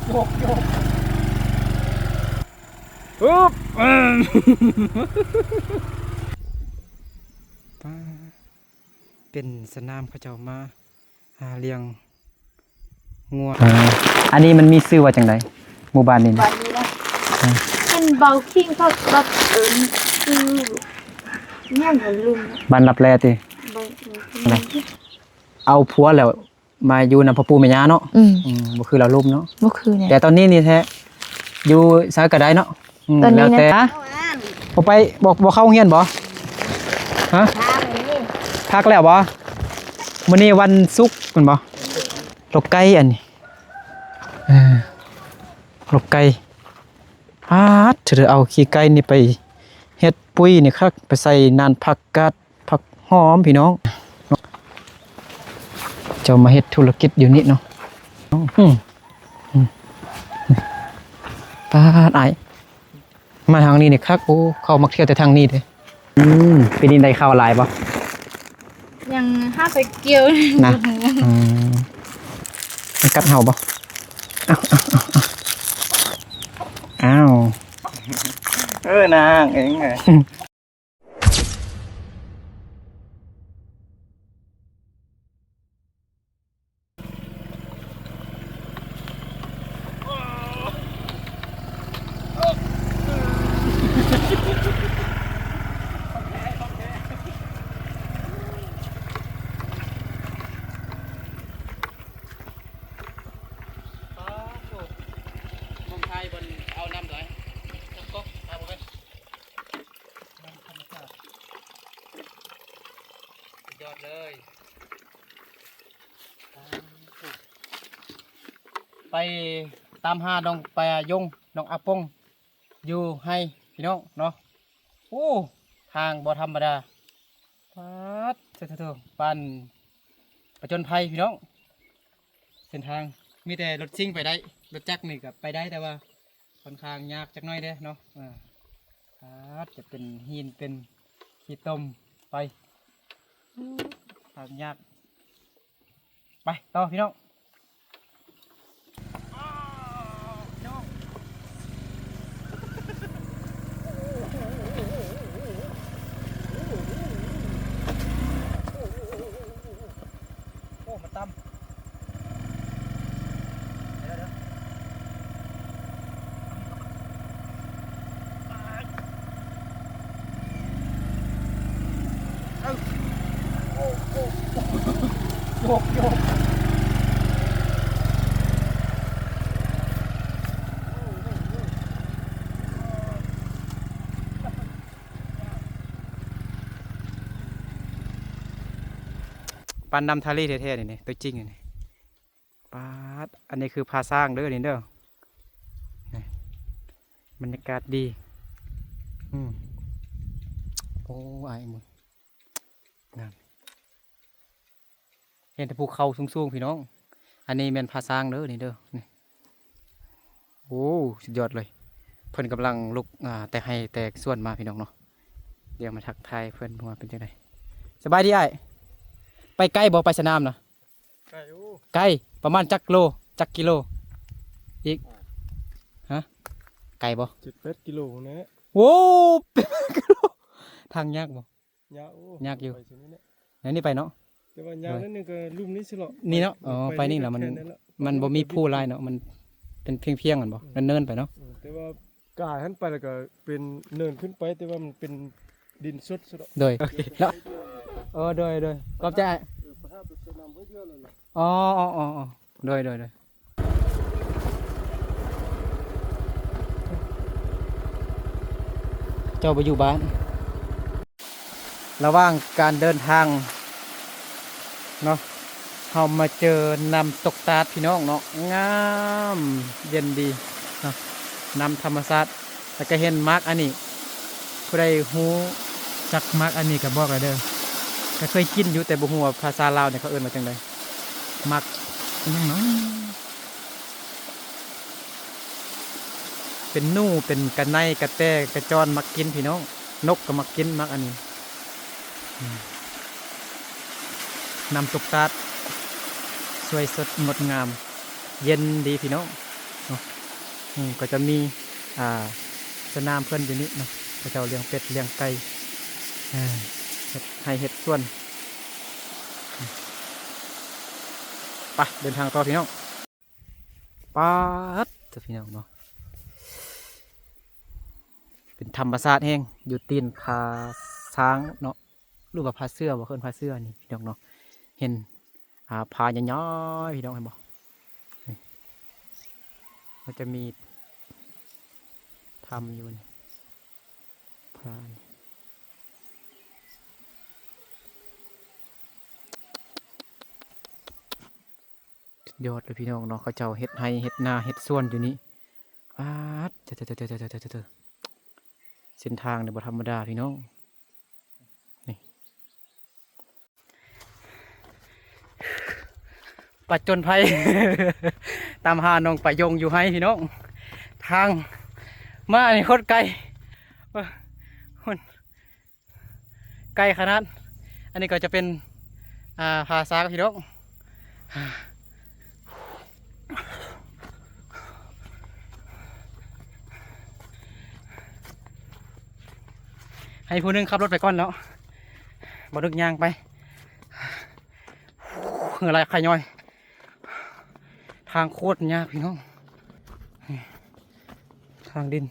ໂຍກ ໂຍກ ອຶບ ປາ ເປັນສະໜາມເຂົາເຈົ້າມາ ຫາລ້ຽງງົວ. ເອີ ອັນນີ້ມັນມີຊື່ວ່າຈັ່ງໃດ ໝູ່ບ້ານນີ້ນະ? ບ້ານນີ້ນະ ເອີ ເປັນເບົາຄິງ ເຂົາກໍເອີ້ນຊື່ຫຍັງກໍລືມ. ບ້ານລັບແລຕິ? ບ້ານ ເອົາຜົວແລ້ວມາຢູ່ນຳພໍ່ປູ່ແມ່ຍ່າເນາະ. ອືມ ອືມ ບໍ່ຄືລາວລຸ່ມເນາະ. ບໍ່ຄືແນ່ ແຕ່ຕອນນີ້ນີ້ແທ້ ຢູ່ໃສກໍໄດ້ເນາະ. ອືມ ຕອນນີ້ນະ ແລ້ວແຕ່ ບໍ່ໄປ ບໍ່ ບໍ່ເຂົ້າໂຮງຮຽນບໍ່? ຮະ? ພັກແລ້ວບໍ່? ມື້ນີ້ວັນສຸກແມ່ນບໍ່? ລົກໄກ່ອັນນີ້ ເອີ ລົກໄກ່ ປາດ ເອົາຂີ້ໄກ່ນີ້ໄປເຮັດປຸ໋ຍນີ້ຄັກ ໄປໃສ່ນານຜັກກາດ ຜັກຫອມພີ່ນ້ອງ. ເຈົ້າມາເຮັດທຸລະກິດຢູ່ນີ້ເນາະ. ອືມ ອືມ ປາດ ອ້າຍ ມາທາງນີ້ນີ້ຄັກ. ໂອ້ ເຂົາມັກທ່ຽວແຕ່ທາງນີ້ເດ້. ອືມ ປີນີ້ໄດ້ເຂົ້າຫຼາຍບໍ່? ຍັງຫາໄປກ່ຽວນະ. ອືມ ມັນກັດເຮົາບໍ່? ອ້າວ ອ້າວ ອ້າວ ອ້າວ ເອີ ນາງເອງ. ເບິ່ງໄທເພິ່ນເອົານ້ຳໃດ ຈັກກົກເອົາບໍ່ເບິດ. ນ້ຳທຳມະຊາດ ສຸດຍອດເລີຍ. ໄປຕາມຫານ້ອງປາຍົງ ນ້ອງອາປົງ ຢູ່ໄຮ່ພີ່ນ້ອງເນາະ. ໂອ້ ທາງບໍ່ທຳມະດາ. ປາດ ໂທ້ໆໆ ບ້ານຜະຈົນໄພພີ່ນ້ອງ. ເສັ້ນທາງມີແຕ່ລົດຊິງໄປໄດ້ ລົດຈັກນີ້ກໍໄປໄດ້ ແຕ່ວ່າ ຂ້ອນຂ້າງຍາກຈັກໜ້ອຍເດ້ເນາະ. ອາ ອາດຈະເປັນຫີນເປັນຂີ້ຕົມໄປ ທາງຍາກ. ໄປຕໍ່ພີ່ນ້ອງ. ໂອ້ ມັນຕ່ຳ. ໂຍກ ໂຍກ ໂຍກ ໂຍກ. ປານນ້ຳທະເລແທ້ໆ ນີ້ ຕົວຈິງນີ້. ປາດ ອັນນີ້ຄືຜາຊ້າງເດີນີ້ເດີ. ນີ້ ບັນຍາກາດດີ. ອືມ ໂອ້ ອ້າຍ ເບິ່ງ ງາມ. ເຫັນແຕ່ພູເຂົາສູງໆ ພີ່ນ້ອງ. ອັນນີ້ແມ່ນຜາຊ້າງເດີນີ້ເດີ ນີ້. ໂອ້ ສຸດຍອດເລີຍ. ເພິ່ນກຳລັງລຸກ ອ່າ ແຕກໄຮ່ແຕກສວນມາ ພີ່ນ້ອງເນາະ. ດຽວມາທັກທາຍເພິ່ນວ່າເປັນຈັ່ງໃດ. ສະບາຍດີອ້າຍ. ໄປໄກບໍ່ ໄປສະໜາມນະ? ໄກຢູ່ ໄກ. ປະມານຈັກໂລ ຈັກກິໂລອີກ? ຮະ? ໄກບໍ່? ເຈັດແປດກິໂລພຸ້ນແຫຼະ. ໂອ້ ທາງຍາກບໍ່? ຍາກ ໂອ້ ຍາກຢູ່ ໄປຊິນີ້ແຫຼະ. ແນວນີ້ໄປເນາະ. ແຕ່ວ່າຍາກໜ້ອຍໜຶ່ງກໍລຸ່ມນີ້ຊິເລາະ ນີ້ເນາະ. ອໍ ໄປນີ້ລະ ມັນ ມັນບໍ່ມີພູຫຼາຍເນາະ ມັນເປັນພຽງໆ ແມ່ນບໍ່? ອືມ ເນີນໆ ໄປເນາະ. ອືມ ແຕ່ວ່າ ກາຍຫັ້ນໄປແລ້ວກໍເປັນເນີນຂຶ້ນໄປ ແຕ່ວ່າມັນເປັນດິນສົດໆ ເນາະ. ໂດຍ ໂອເຄ ເນາະ. ໂອ້ ໂດຍ ໂດຍ ຂອບໃຈອ້າຍ. ອໍ ໂດຍ ໂດຍ ໂດຍ. ເຈົ້າໄປຢູ່ບ້ານ. ລະຫວ່າງການເດີນທາງເນາະ ເຮົາມາເຈີນ້ຳຕົກຕາດ ພີ່ນ້ອງເນາະ. ງາມ ເຢັນດີເນາະ ນ້ຳທຳມະຊາດ. ແລ້ວກໍເຫັນໝາກອັນນີ້ ຜູ້ໃດຮູ້ຈັກໝາກອັນນີ້ກໍບອກແດ່ເດີ. ກໍເຄີຍກິນຢູ່ ແຕ່ບໍ່ຮູ້ວ່າພາສາລາວນີ້ເຂົາເອີ້ນວ່າຈັ່ງໃດ. ໝາກອີຫຍັງເນາະ? ເປັນໜູ ເປັນກະໄນ ກະແຕ ກະຈອນ ມັກກິນພີ່ນ້ອງ. ນົກກໍມັກກິນໝາກອັນນີ້. ອືມ ນ້ຳຕົກຕາດ ສວຍສົດງົດງາມ ເຢັນດີພີ່ນ້ອງເນາະ. ອືມ ກໍຈະມີ ອ່າ ສະໜາມເພິ່ນຢູ່ນີ້ເນາະ ເຂົາເຈົ້າລ້ຽງເປັດລ້ຽງໄກ່ ເຮັດໄຮ່ເຮັດສວນ. ໄປ ເດີນທາງຕໍ່ພີ່ນ້ອງ. ປາດ ເຈົ້າ ພີ່ນ້ອງເນາະ ເປັນທຳມະຊາດແຮງ ຢູ່ຕີນຜາຊ້າງເນາະ ຫຼືວ່າຜາເສືອບໍ່ ເອີ້ນຜາເສືອນີ້ພີ່ນ້ອງເນາະ. ເຫັນ ອ່າ ຜາໃຫຍ່ໆ ພີ່ນ້ອງເຫັນບໍ່? ນີ້ ມັນຈະມີຖ້ຳຢູ່ນີ້ ຜານີ້ ສຸດຍອດເລີຍພີ່ນ້ອງເນາະ. ເຂົາເຈົ້າເຮັດໄຮ່ເຮັດນາເຮັດສວນຢູ່ນີ້. ປາດ ເຈົ້າໆໆໆ ເສັ້ນທາງນີ້ບໍ່ທຳມະດາພີ່ນ້ອງ. ນີ້ ປະຈົນໄພ ຕາມຫານ້ອງປາຍົງຢູ່ໄຮ່ພີ່ນ້ອງ. ທາງມານີ້ໂຄດໄກ ເອີ ໂຄດໄກຂະໜາດ. ອັນນີ້ກໍຈະເປັນ ອ່າ ຜາຊາກພີ່ນ້ອງ. ໃຫ້ຜູ້ໜຶ່ງຂັບລົດໄປກ່ອນເນາະ ບໍ່ນຶກຍ່າງໄປ ເຫື່ອໄຫຼໄຂ້ຍ້ອຍ. ທາງໂຄດຍາກພີ່ນ້ອງ ນີ້ ທາງດິນ.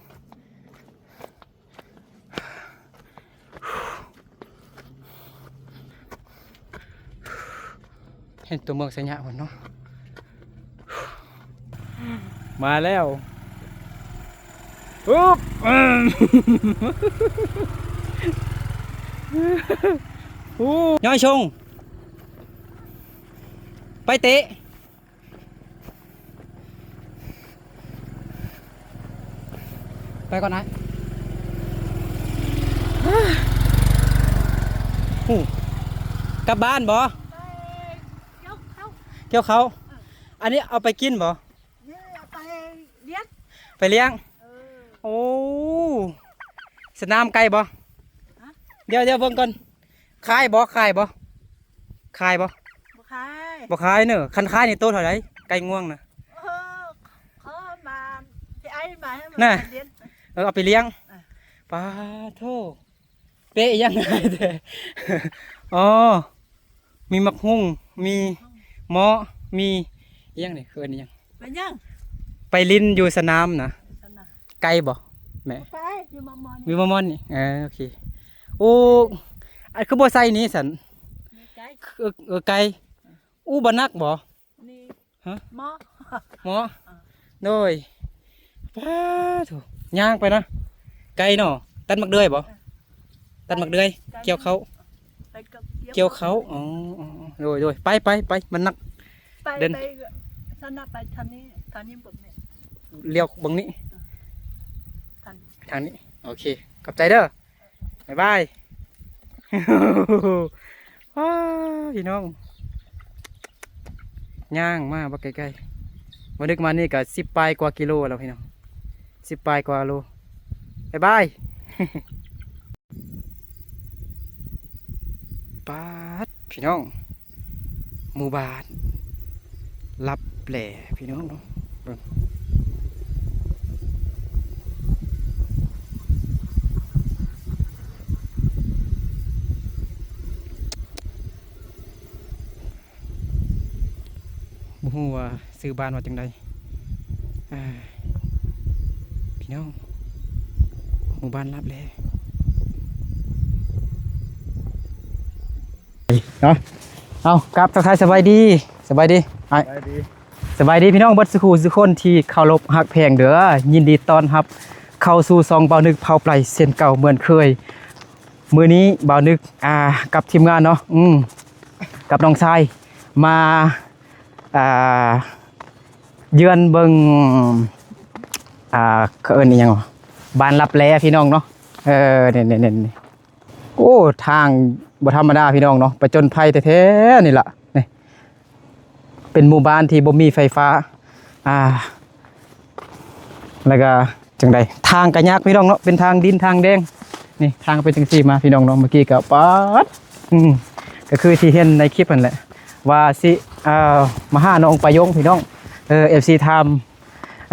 ເຫັນຕົວເມືອງໄຊຍະພຸ້ນເນາະ ມາແລ້ວ. ອຶບ ໂອ້ ຍ້ອຍຊົງ ໄປເຕະ. ໄປກ່ອນອ້າຍ. ໂອ້ ກັບບ້ານບໍ່? ໄປກ່ຽວເຂົ້າ. ກ່ຽວເຂົ້າ. ເອີ ອັນນີ້ເອົາໄປກິນບໍ່? ນີ້ເອົາໄປລ້ຽງ. ໄປລ້ຽງ. ເອີ ໂອ້ ສະໜາມໄກບໍ່? ຮະ? ດຽວ ດຽວເບິ່ງກ່ອນ. ຂາຍບໍ່? ຂາຍບໍ່? ຂາຍບໍ່? ບໍ່ຂາຍ. ບໍ່ຂາຍເນີ. ຄັນຂາຍນີ້ໂຕເທົ່າໃດ? ໄກ່ງວງນະ. ເອີ ຂໍມາ ໄປອ້າຍມາໃຫ້ມັນນະ ໄປລ້ຽງ. ເອີ ເອົາໄປລ້ຽງ. ເອີ ປາໂທ ເປະຫຍັງຫຼາຍແທ້. ອໍ ມີໝາກຫຸ່ງ ມີເໝາະ ມີອີ່ຫຍັງນີ້ ເອີ້ນອີ່ຫຍັງ? ໄປຫຍັງ? ໄປຫຼິ້ນຢູ່ສະໜາມນະ. ສະໜາມ ໄກບໍ່ແມ່? ບໍ່ໄກ ຢູ່ມອມອນ. ຢູ່ມອມອນນີ້. ເອີ ໂອເຄ. ໂອ້ ອັນຄືບໍ່ໃສ່ນີ້ຊັ້ນ? ນີ້ໄກ. ເອີ ເອີ ໄກ. ອູ້ ບໍ່ໜັກບໍ່? ນີ້ ຮະ? ເໝາະ ເໝາະ. ເອີ ໂດຍ. ປາໂທ ຍ່າງໄປນະ ໄກເນາະ. ຕັດໝາກເດືອຍບໍ່? ເອີ ຕັດໝາກເດືອຍ. ໄກ ກ່ຽວເຂົ້າ. ໄປກັບ ກ່ຽວເຂົ້າ. ອໍ ໂດຍ ໂດຍ. ໄປ ໄປ ໄປ ມັນໜັກ. ໄປ ເດີນ ໄປ ຊັ້ນນະ ໄປທາງນີ້ ທາງນີ້ເບິ່ງນີ້ ລ້ຽວເບິ່ງນີ້. ເອີ ທາງ ທາງນີ້. ໂອເຄ ຂອບໃຈເດີ. ບາຍບາຍ. ວ້າ ພີ່ນ້ອງ ຍ່າງມາບໍ່ໄກໆ ບໍ່ນຶກມານີ້ກະສິບປາຍກວ່າກິໂລແລ້ວພີ່ນ້ອງ ສິບປາຍກວ່າໂລ. ບາຍບາຍ. ປາດ ພີ່ນ້ອງ ໝູ່ບ້ານ ລັບແຫຼພີ່ນ້ອງເນາະ ເບິ່ງ ບໍ່ຮູ້ວ່າຊື່ບ້ານວ່າຈັ່ງໃດ ອ່າ ພີ່ນ້ອງ ໝູ່ບ້ານລັບແຫຼ. ເນາະ ເອົາ ກາບທັກທາຍສະບາຍດີ ສະບາຍດີອ້າຍ ສະບາຍດີ ສະບາຍດີພີ່ນ້ອງເບິດສູ່ຄູ່ສູ່ຄົນທີ່ເຄົາລົບຮັກແພງເດີ ຍິນດີຕ້ອນຮັບເຂົ້າສູ່ຊ່ອງບ່າວນຶກເຜົາໄປເຊັ່ນເກົ່າເໝືອນເຄີຍ. ມື້ນີ້ບ່າວນຶກ ອ່າ ກັບທີມງານເນາະ ອືມ ກັບນ້ອງຊາຍ ມາ ອ່າ ເຢືອນເບິ່ງ ອ່າ ເຂົາເອີ້ນອີ່ຫຍັງ ບ້ານລັບແລພີ່ນ້ອງເນາະ ເອີ ນີ້ໆໆ ໂອ້ ທາງບໍ່ທຳມະດາພີ່ນ້ອງເນາະ ປະຈົນໄພແທ້ໆ ນີ້ລະ ນີ້ ເປັນໝູ່ບ້ານທີ່ບໍ່ມີໄຟຟ້າ ອ່າ ແລ້ວກະຈັ່ງໃດ ທາງກະຍາກພີ່ນ້ອງເນາະ ເປັນທາງດິນທາງແດງ ນີ້ທາງເປັນຈັ່ງຊີ້ມາພີ່ນ້ອງເນາະ ເມື່ອກີ້ກະປາດ ອືມ ກະຄືທີ່ເຫັນໃນຄລິບຫັ້ນແຫຼະ ວ່າຊິ ເອີ ມາຫານ້ອງປາຍົງພີ່ນ້ອງ ເອີ ເອັຟຊີຖາມ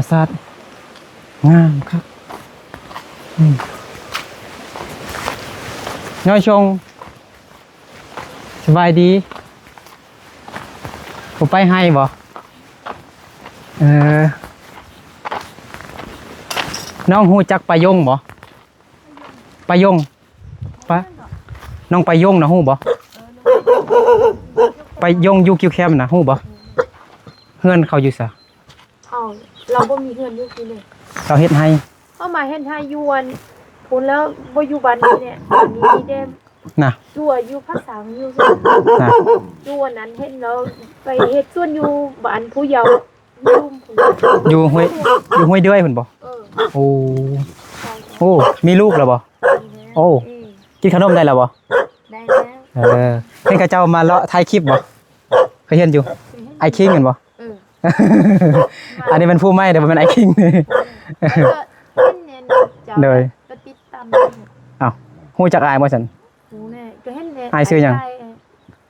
ມະຊາດງາມຄັກ. ອືມ ນ້ອຍຊົງ ສະບາຍດີ. ບໍ່ໄປໄຮ່ບໍ່? ເອີ ນ້ອງຮູ້ຈັກປາຍົງບໍ່? ປາຍົງ ປາ ນ້ອງປາຍົງນະ ຮູ້ບໍ່? ປາຍົງຢູ່ກິວແຄມນະ ຮູ້ບໍ່? ເຮືອນເຂົາຢູ່ໃສ? ເອົາ ລາວບໍ່ມີເຮືອນຢູ່ພີ້ເດ. ລາວເຮັດໄຮ່. ເອົາມາເຮັດໄຮ່ຢູ່ອັນພຸ້ນແລ້ວ ບໍ່ຢູ່ບ້ານນີ້ແຫຼະ. ອັນນີ້ມີແຕ່ນະ ຢູ່ ຢູ່ພາກສາງຢູ່ນະ ຢູ່ອັນນັ້ນເຮັດແລ້ວ ໄປເຮັດສວນຢູ່ບ້ານຜູ້ເຍົາ ຢູ່ລຸ່ມພຸ້ນ ຢູ່ຫ້ວຍ ຢູ່ຫ້ວຍເດືອຍພຸ້ນບໍ່? ເອີ ໂອ້ ໃຊ່ ໂອ້ ມີລູກແລ້ວບໍ່? ມີແລ້ວ. ໂອ້ ອືມ ກິນຂະໜົມໄດ້ແລ້ວບໍ່? ໄດ້ແລ້ວ. ເອີ ເຫັນເຂົາເຈົ້າມາເລາະຖ່າຍຄລິບບໍ່? ເຄີຍເຫັນຢູ່ ເຄີຍເຫັນ ອ້າຍຄິງແມ່ນບໍ່? ເອີ ອັນນີ້ແມ່ນຜູ້ໃໝ່ເດ້ ບໍ່ແມ່ນອ້າຍຄິງ. ເອີ ເຫັນແນ່ເຈົ້າ ໂດຍ ກໍຕິດຕາມ. ອ້າວ ຮູ້ຈັກອ້າຍບໍ່ຊັ້ນ? ຮູ້ແນ່ ກໍເຫັນແນ່. ອ້າຍຊື່ຫຍັງ? ອ້າຍ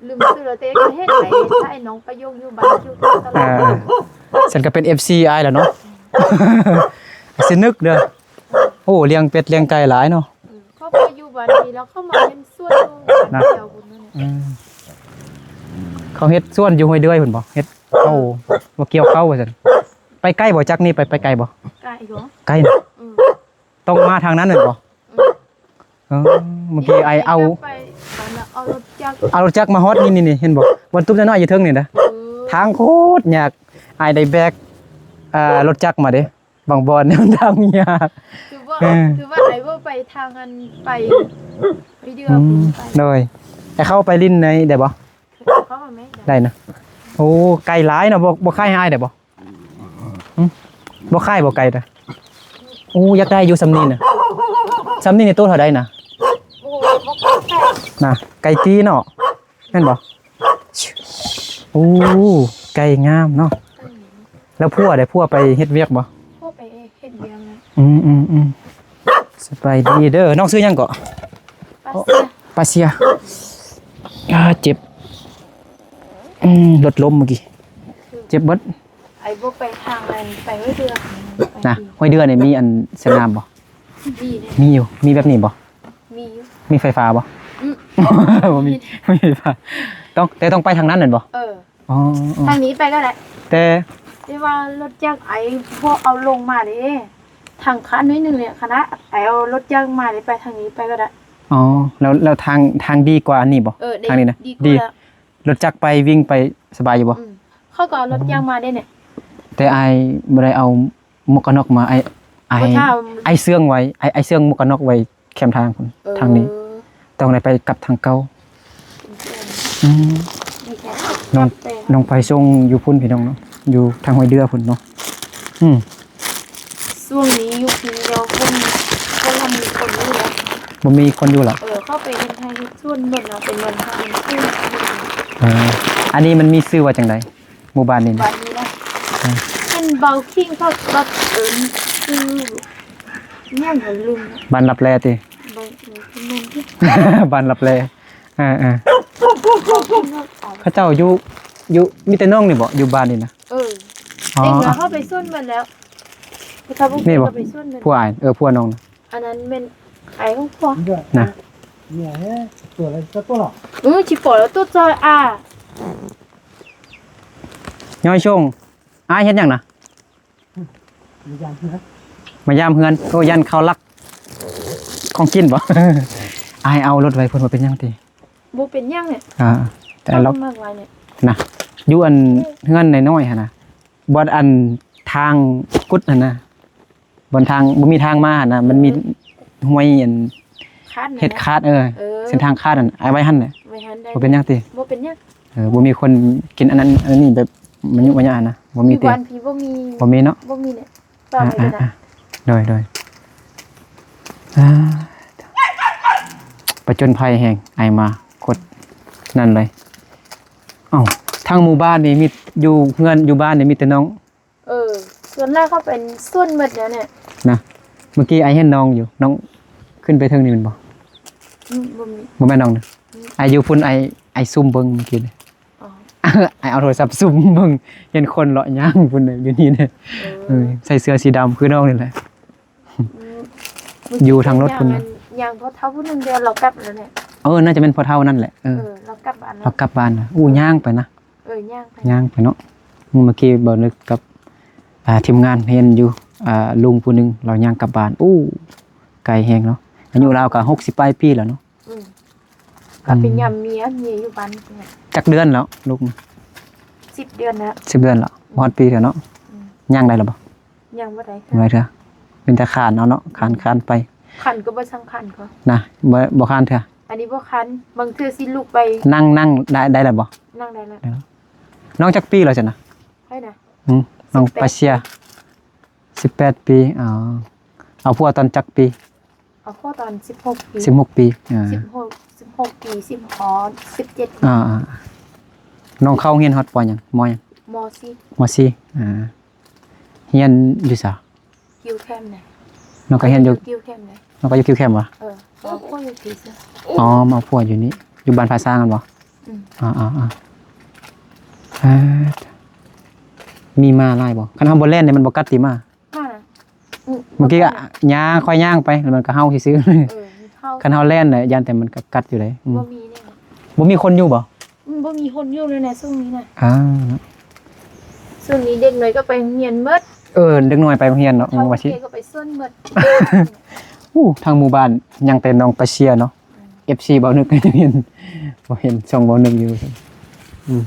ລືມຊື່ແລ້ວ ແຕ່ກໍເຫັນໄອ້ ໄອ້ນ້ອງປະໂຍງຢູ່ບ້ານຢູ່ຕະຫຼອດ. ເອີ ຊັ້ນກໍເປັນເອັຟຊີອ້າຍແລ້ວເນາະ. ຊິນຶກເດີ. ໂອ້ ລ້ຽງເປັດລ້ຽງໄກ່ຫຼາຍເນາະ. ເອີ ເຂົາໄປຢູ່ບ້ານນີ້ແລ້ວ ເຂົາມາເຮັດສວນຢູ່ບ້ານດຽວພຸ້ນນະ. ອືມ ເຂົາເຮັດສວນຢູ່ຫ້ວຍເດືອຍພຸ້ນບໍ່? ເຮັດ ເອີ ເຂົ້າ ມາກ່ຽວເຂົ້າວ່າຊັ້ນ. ໄປໄກບໍ່? ຈາກນີ້ໄປ ໄປໄກບໍ່? ໄກເນາະ. ໄກນະ. ອືມ ຕ້ອງມາທາງນັ້ນແມ່ນບໍ່? ອືມ ເອີ ເມື່ອກີ້ອ້າຍເອົາ ໄປ ເອົາລົດຈັກ ເອົາລົດຈັກມາຮອດນີ້ ນີ້ ນີ້ ເຫັນບໍ່? ບ່ອນຕຸບນ້ອຍໆຢູ່ເທິງນີ້ນະ. ເອີ ທາງໂຄດຍາກ. ອ້າຍໄດ້ແບກ ເອີ ລົດຈັກມາເດ້. ບາງບ່ອນມັນທາງຍາກ. ຖືວ່າ ເອີ ຖືວ່າອ້າຍບໍ່ໄປທາງອັນ ໄປ ໄປເດືອ ອືມ ພຸ້ນໄປ. ໂດຍ ໃຫ້ເຂົ້າໄປຫຼິ້ນໃນໄດ້ບໍ່? ເຂົ້າມາແມ່ ໄດ້ນະ. ໂອ້ ໄກຫຼາຍເນາະ. ບໍ່ ບໍ່ຂາຍໃຫ້ອ້າຍໄດ້ບໍ່? ຫຶ ບໍ່ຂາຍບໍ່ໄກ່ນະ. ໂອ້ ຢາກໄດ້ຢູ່ສ່ຳນີ້ນະ. ສ່ຳນີ້ນີ້ໂຕເທົ່າໃດນະ? ໂອ້ ບໍ່ຄ່ອຍແພງນະ. ໄກ່ຕີເນາະ ແມ່ນບໍ່? ໂອ້ ໄກ່ງາມເນາະ. ແລ້ວຜົວເດ ຜົວໄປເຮັດວຽກບໍ່? ຜົວໄປເຮັດວຽກນະ. ອືມໆໆ ສະບາຍດີເດີ. ນ້ອງຊື່ຫຍັງເກາະ? ປາເຊຍ ປາເຊຍ. ອ່າ ເຈັບ ອືມ ລົດລົ້ມເມື່ອກີ້ ເຈັບເບິດ. ໄອ້ບໍ່ໄປທາງນັ້ນ ໄປຫ້ວຍເດືອນນະ. ຫ້ວຍເດືອນນີ້ມີອັນສະໜາມບໍ່? ມີເດ້ ມີຢູ່. ມີແບບນີ້ບໍ່? ມີຢູ່. ມີໄຟຟ້າບໍ່? ອືມ ບໍ່ມີ ບໍ່ມີໄຟຟ້າ. ຕ້ອງ ແຕ່ຕ້ອງໄປທາງນັ້ນແມ່ນບໍ່? ເອີ ອໍ ທາງນີ້ໄປກໍໄດ້ ແຕ່ ແຕ່ວ່າລົດຈັກໄອ້ບໍ່ເອົາລົງມາເດ້. ທາງຄານໜ້ອຍໜຶ່ງນີ້ ຄະນະໄອ້ເອົາລົດຈັກມາເດ້ ໄປທາງນີ້ໄປກໍໄດ້. ອໍ ແລ້ວ ແລ້ວທາງ ທາງດີກວ່າອັນນີ້ບໍ່? ເອີ ທາງນີ້ນະ ດີກວ່າ ດີ. ລົດຈັກໄປ ວິ່ງໄປສະບາຍຢູ່ບໍ່? ອືມ ເຂົາກໍເອົາລົດຈັກມາເດ້ນີ້. ແຕ່ອ້າຍບໍ່ໄດ້ເອົາໝວກກັນນັອກມາ. ອ້າຍ ອ້າຍ ບໍ່ຖ້າ ອ້າຍເຊື່ອງໄວ້ ອ້າຍ ອ້າຍເຊື່ອງໝວກກັນນັອກໄວ້ແຄມທາງພຸ້ນ. ເອີ ທາງນີ້ຕ້ອງໄດ້ໄປກັບທາງເກົ່າ. ອືມ ນ້ອງ ນ້ອງໄປສົ່ງຢູ່ພຸ້ນພີ່ນ້ອງເນາະ ຢູ່ທາງຫ້ວຍເດືອພຸ້ນເນາະ. ອືມ ຊ່ວງນີ້ຢູ່ພີດຽວ ຄົນ ຄົນລະມີຄົນຢູ່ແລ້ວ ບໍ່ມີຄົນຢູ່ລະ. ເອີ ເຂົາໄປເຮັດໄຮ່ເຮັດສວນໝົດລະ ໄປນອນທາງນັ້ນ. ເອີ ອັນນີ້ມັນມີຊື່ວ່າຈັ່ງໃດ ໝູ່ບ້ານນີ້ນະ? ບ້ານນີ້ນະ ເອີ ເປັນເບົາຄີງ ເຂົາແບບເອີ້ນຊື່ຫຍັງກໍລືມ. ບ້ານລັບແລຕິ? ບ້ານ ເອີ ແມ່ນຕິ ບ້ານລັບແລ. ເອີໆ ເຂົາເຈົ້າຢູ່ ຢູ່ ມີແຕ່ນ້ອງນີ້ບໍ່ ຢູ່ບ້ານນີ້ນະ? ເອີ ອໍ ເດັກນ້ອຍເຂົາໄປສວນໝົດແລ້ວ. ນີ້ບໍ່ ເຂົາໄປສວນໝົດ ຜົວອ້າຍ ເອີ ຜົວນ້ອງນະ. ອັນນັ້ນແມ່ນອ້າຍຂອງຜົວນະ. ເອີ ຊິປໍລະໂຕຈອຍອາ ຍ້ອຍຊົງ ອ້າຍເຮັດຫຍັງນະ? ມາຢາມເຮືອນ ມາຢາມເຮືອນ. ໂອ້ ຢ້ານເຂົາລັກຂອງກິນບໍ່? ອ້າຍເອົາລົດໄວ້ເພິ່ນວ່າເປັນຫຍັງຕິ? ບໍ່ເປັນຫຍັງແຫຼະ. ອ່າ ແຕ່ລາວມັກໄວ້ນີ້ນະ ຢູ່ອັນເຮືອນນ້ອຍໆຫັ້ນນະ ບ່ອນອັນທາງກຸດຫັ້ນນະ ບ່ອນທາງ ບໍ່ມີທາງມາຫັ້ນນະ ມັນມີ ເອີ ຫ້ວຍອັນ ຄາດ ເຮັດຄາດ. ເອີ ເອີ ເສັ້ນທາງຄາດຫັ້ນ ອ້າຍໄວ້ຫັ້ນແຫຼະ. ໄວ້ຫັ້ນໄດ້ ບໍ່ເປັນຫຍັງຕິ? ບໍ່ເປັນຫຍັງ. ເອີ ບໍ່ມີຄົນກິນອັນນັ້ນອັນນີ້ແບບມາຍຸມາຍານະ ບໍ່ມີຕິ? ຢູ່ບ້ານພີ້ບໍ່ມີ ບໍ່ມີເນາະ ບໍ່ມີແຫຼະ. ອ່າ ໂດຍໆ ອ່າ ປະຈົນໄພແຮງ ອ້າຍມາໂຄດນັ້ນເລີຍ. ເອົ້າ ທັງໝູ່ບ້ານນີ້ມີ ຢູ່ເຮືອນຢູ່ບ້ານນີ້ມີແຕ່ນ້ອງ ເອີ ສ່ວນຫຼາຍເຂົາໄປສວນໝົດແລ້ວນີ້ນະ. ເມື່ອກີ້ອ້າຍເຫັນນ້ອງຢູ່ ນ້ອງຂຶ້ນໄປເທິງນີ້ແມ່ນບໍ່? ອືມ ບໍ່ມີ ບໍ່ແມ່ນນ້ອງນະ. ອືມ ອ້າຍຢູ່ພຸ້ນ ອ້າຍ ອ້າຍຊູມເບິ່ງເມື່ອກີ້ນີ້. ອໍ ອ້າຍເອົາໂທລະສັບຊູມເບິ່ງ ເຫັນຄົນເລາະຍ່າງພຸ້ນນະ ຢູ່ນີ້ນະ. ເອີ ເອີ ໃສ່ເສື້ອສີດຳຄືນ້ອງນີ້ແຫຼະ. ອືມ ຢູ່ທາງລົດພຸ້ນນະ ຍ່າງ ຍ່າງພໍ່ເຖົ້າຜູ້ໜຶ່ງ ດຽວລາວກັບແລ້ວແຫຼະ. ເອີ ໜ້າຈະແມ່ນພໍ່ເຖົ້ານັ້ນແຫຼະ. ເອີ ເອີ ລາວກັບບ້ານແລ້ວ ລາວກັບບ້ານນະ. ໂອ້ ຍ່າງໄປນະ. ເອີ ຍ່າງໄປ ຍ່າງໄປເນາະ. ເມື່ອກີ້ບ່າວນຶກກັບ ອ່າ ທີມງານເຫັນຢູ່ ອ່າ ລຸງຜູ້ໜຶ່ງລາວຍ່າງກັບບ້ານ. ໂອ້ ໄກແຮງເນາະ ອາຍຸລາວກໍຫົກສິບປາຍປີແລ້ວເນາະ. ອືມ ອືມ ກໍໄປຢ້ຳເມຍ ເມຍຢູ່ບ້ານ. ຈັກເດືອນແລ້ວລູກ? ສິບເດືອນແລ້ວ ສິບເດືອນແລ້ວ. ອືມ ບໍ່ຮອດປີເທື່ອເນາະ. ອືມ ຍ່າງໄດ້ແລ້ວບໍ່? ຍ່າງບໍ່ໄດ້ເທື່ອ ບໍ່ໄດ້ເທື່ອ ມີແຕ່ຄານເອົາເນາະ. ອືມ ຄານ ຄານໄປ ຄານກໍບໍ່ຊ່າງຄານກໍນະ ບໍ່ ບໍ່ຄານເທື່ອ. ອັນນີ້ບໍ່ຄານ ບາງເທື່ອຊິລຸກໄປ ນັ່ງ ນັ່ງໄດ້ ໄດ້ແລ້ວບໍ່? ນັ່ງໄດ້ແລ້ວ. ໄດ້ແລ້ວ. ນ້ອງຈັກປີແລ້ວຊັ້ນນະ? ໃຜນະ? ອືມ ນ້ອງປາເຊຍ ສິບແປດປີ. ສິບແປດປີ. ອໍ ເອົາຜົວຕອນຈັກປີ? ເອົາຜົວຕອນສິບຫົກປີ. ສິບຫົກປີ. ອ່າ ສິບຫົກ ສິບຫົກປີ ສິບຫົກ ສິບເຈັດ. ອ່າໆ ນ້ອງເຂົ້າໂຮງຮຽນຮອດ ປ.ຫຍັງ? ມ.ຫຍັງ? ມ.ສີ່. ມ.ສີ່. ອ່າ ຮຽນຢູ່ໃສ? ກິວແຄມນະ. ນ້ອງກໍຮຽນຢູ່ກິວແຄມນະ. ນ້ອງກໍຢູ່ກິວແຄມຫວາ? ເອີ ເອົາຜົວຢູ່ພີ້ຊະ. ອໍ ມາເອົາຜົວຢູ່ນີ້ ຢູ່ບ້ານຜາຊ້າງຫັ້ນບໍ່? ອືມ ອ່າໆໆ ມີໝາຫຼາຍບໍ່? ຄັນເຮົາບໍ່ແລ່ນນີ້ມັນບໍ່ກັດຕິໝາ? ມາ ອືມ ເມື່ອກີ້ກໍຍ່າງ ຄ່ອຍຍ່າງໄປ ແລ້ວມັນກໍເຫົ່າຊື່ໆ. ເອີ ມັນເຫົ່າ. ຄັນເຮົາແລ່ນນະ ຢ້ານແຕ່ມັນກໍກັດຢູ່ເດ້. ອືມ ບໍ່ມີນີ້ ບໍ່ມີຄົນຢູ່ບໍ່? ອືມ ບໍ່ມີຄົນຢູ່ເລີຍນະ ຊ່ວງນີ້ນະ. ອ່າ ຊ່ວງນີ້ເດັກນ້ອຍກໍໄປໂຮງຮຽນໝົດ. ເອີ ເດັກນ້ອຍໄປໂຮງຮຽນເນາະ. ເອີ ວ່າຊິ ເຂົາກໍໄປສວນໝົດ. ໂອ້ ທາງໝູ່ບ້ານຍັງແຕ່ນ້ອງປາເຊຍເນາະ. ອືມ ເອັຟຊີ ບ່າວນຶກຍັງເຫັນ ບໍ່ເຫັນຊ່ອງບ່າວນຶກຢູ່. ອືມ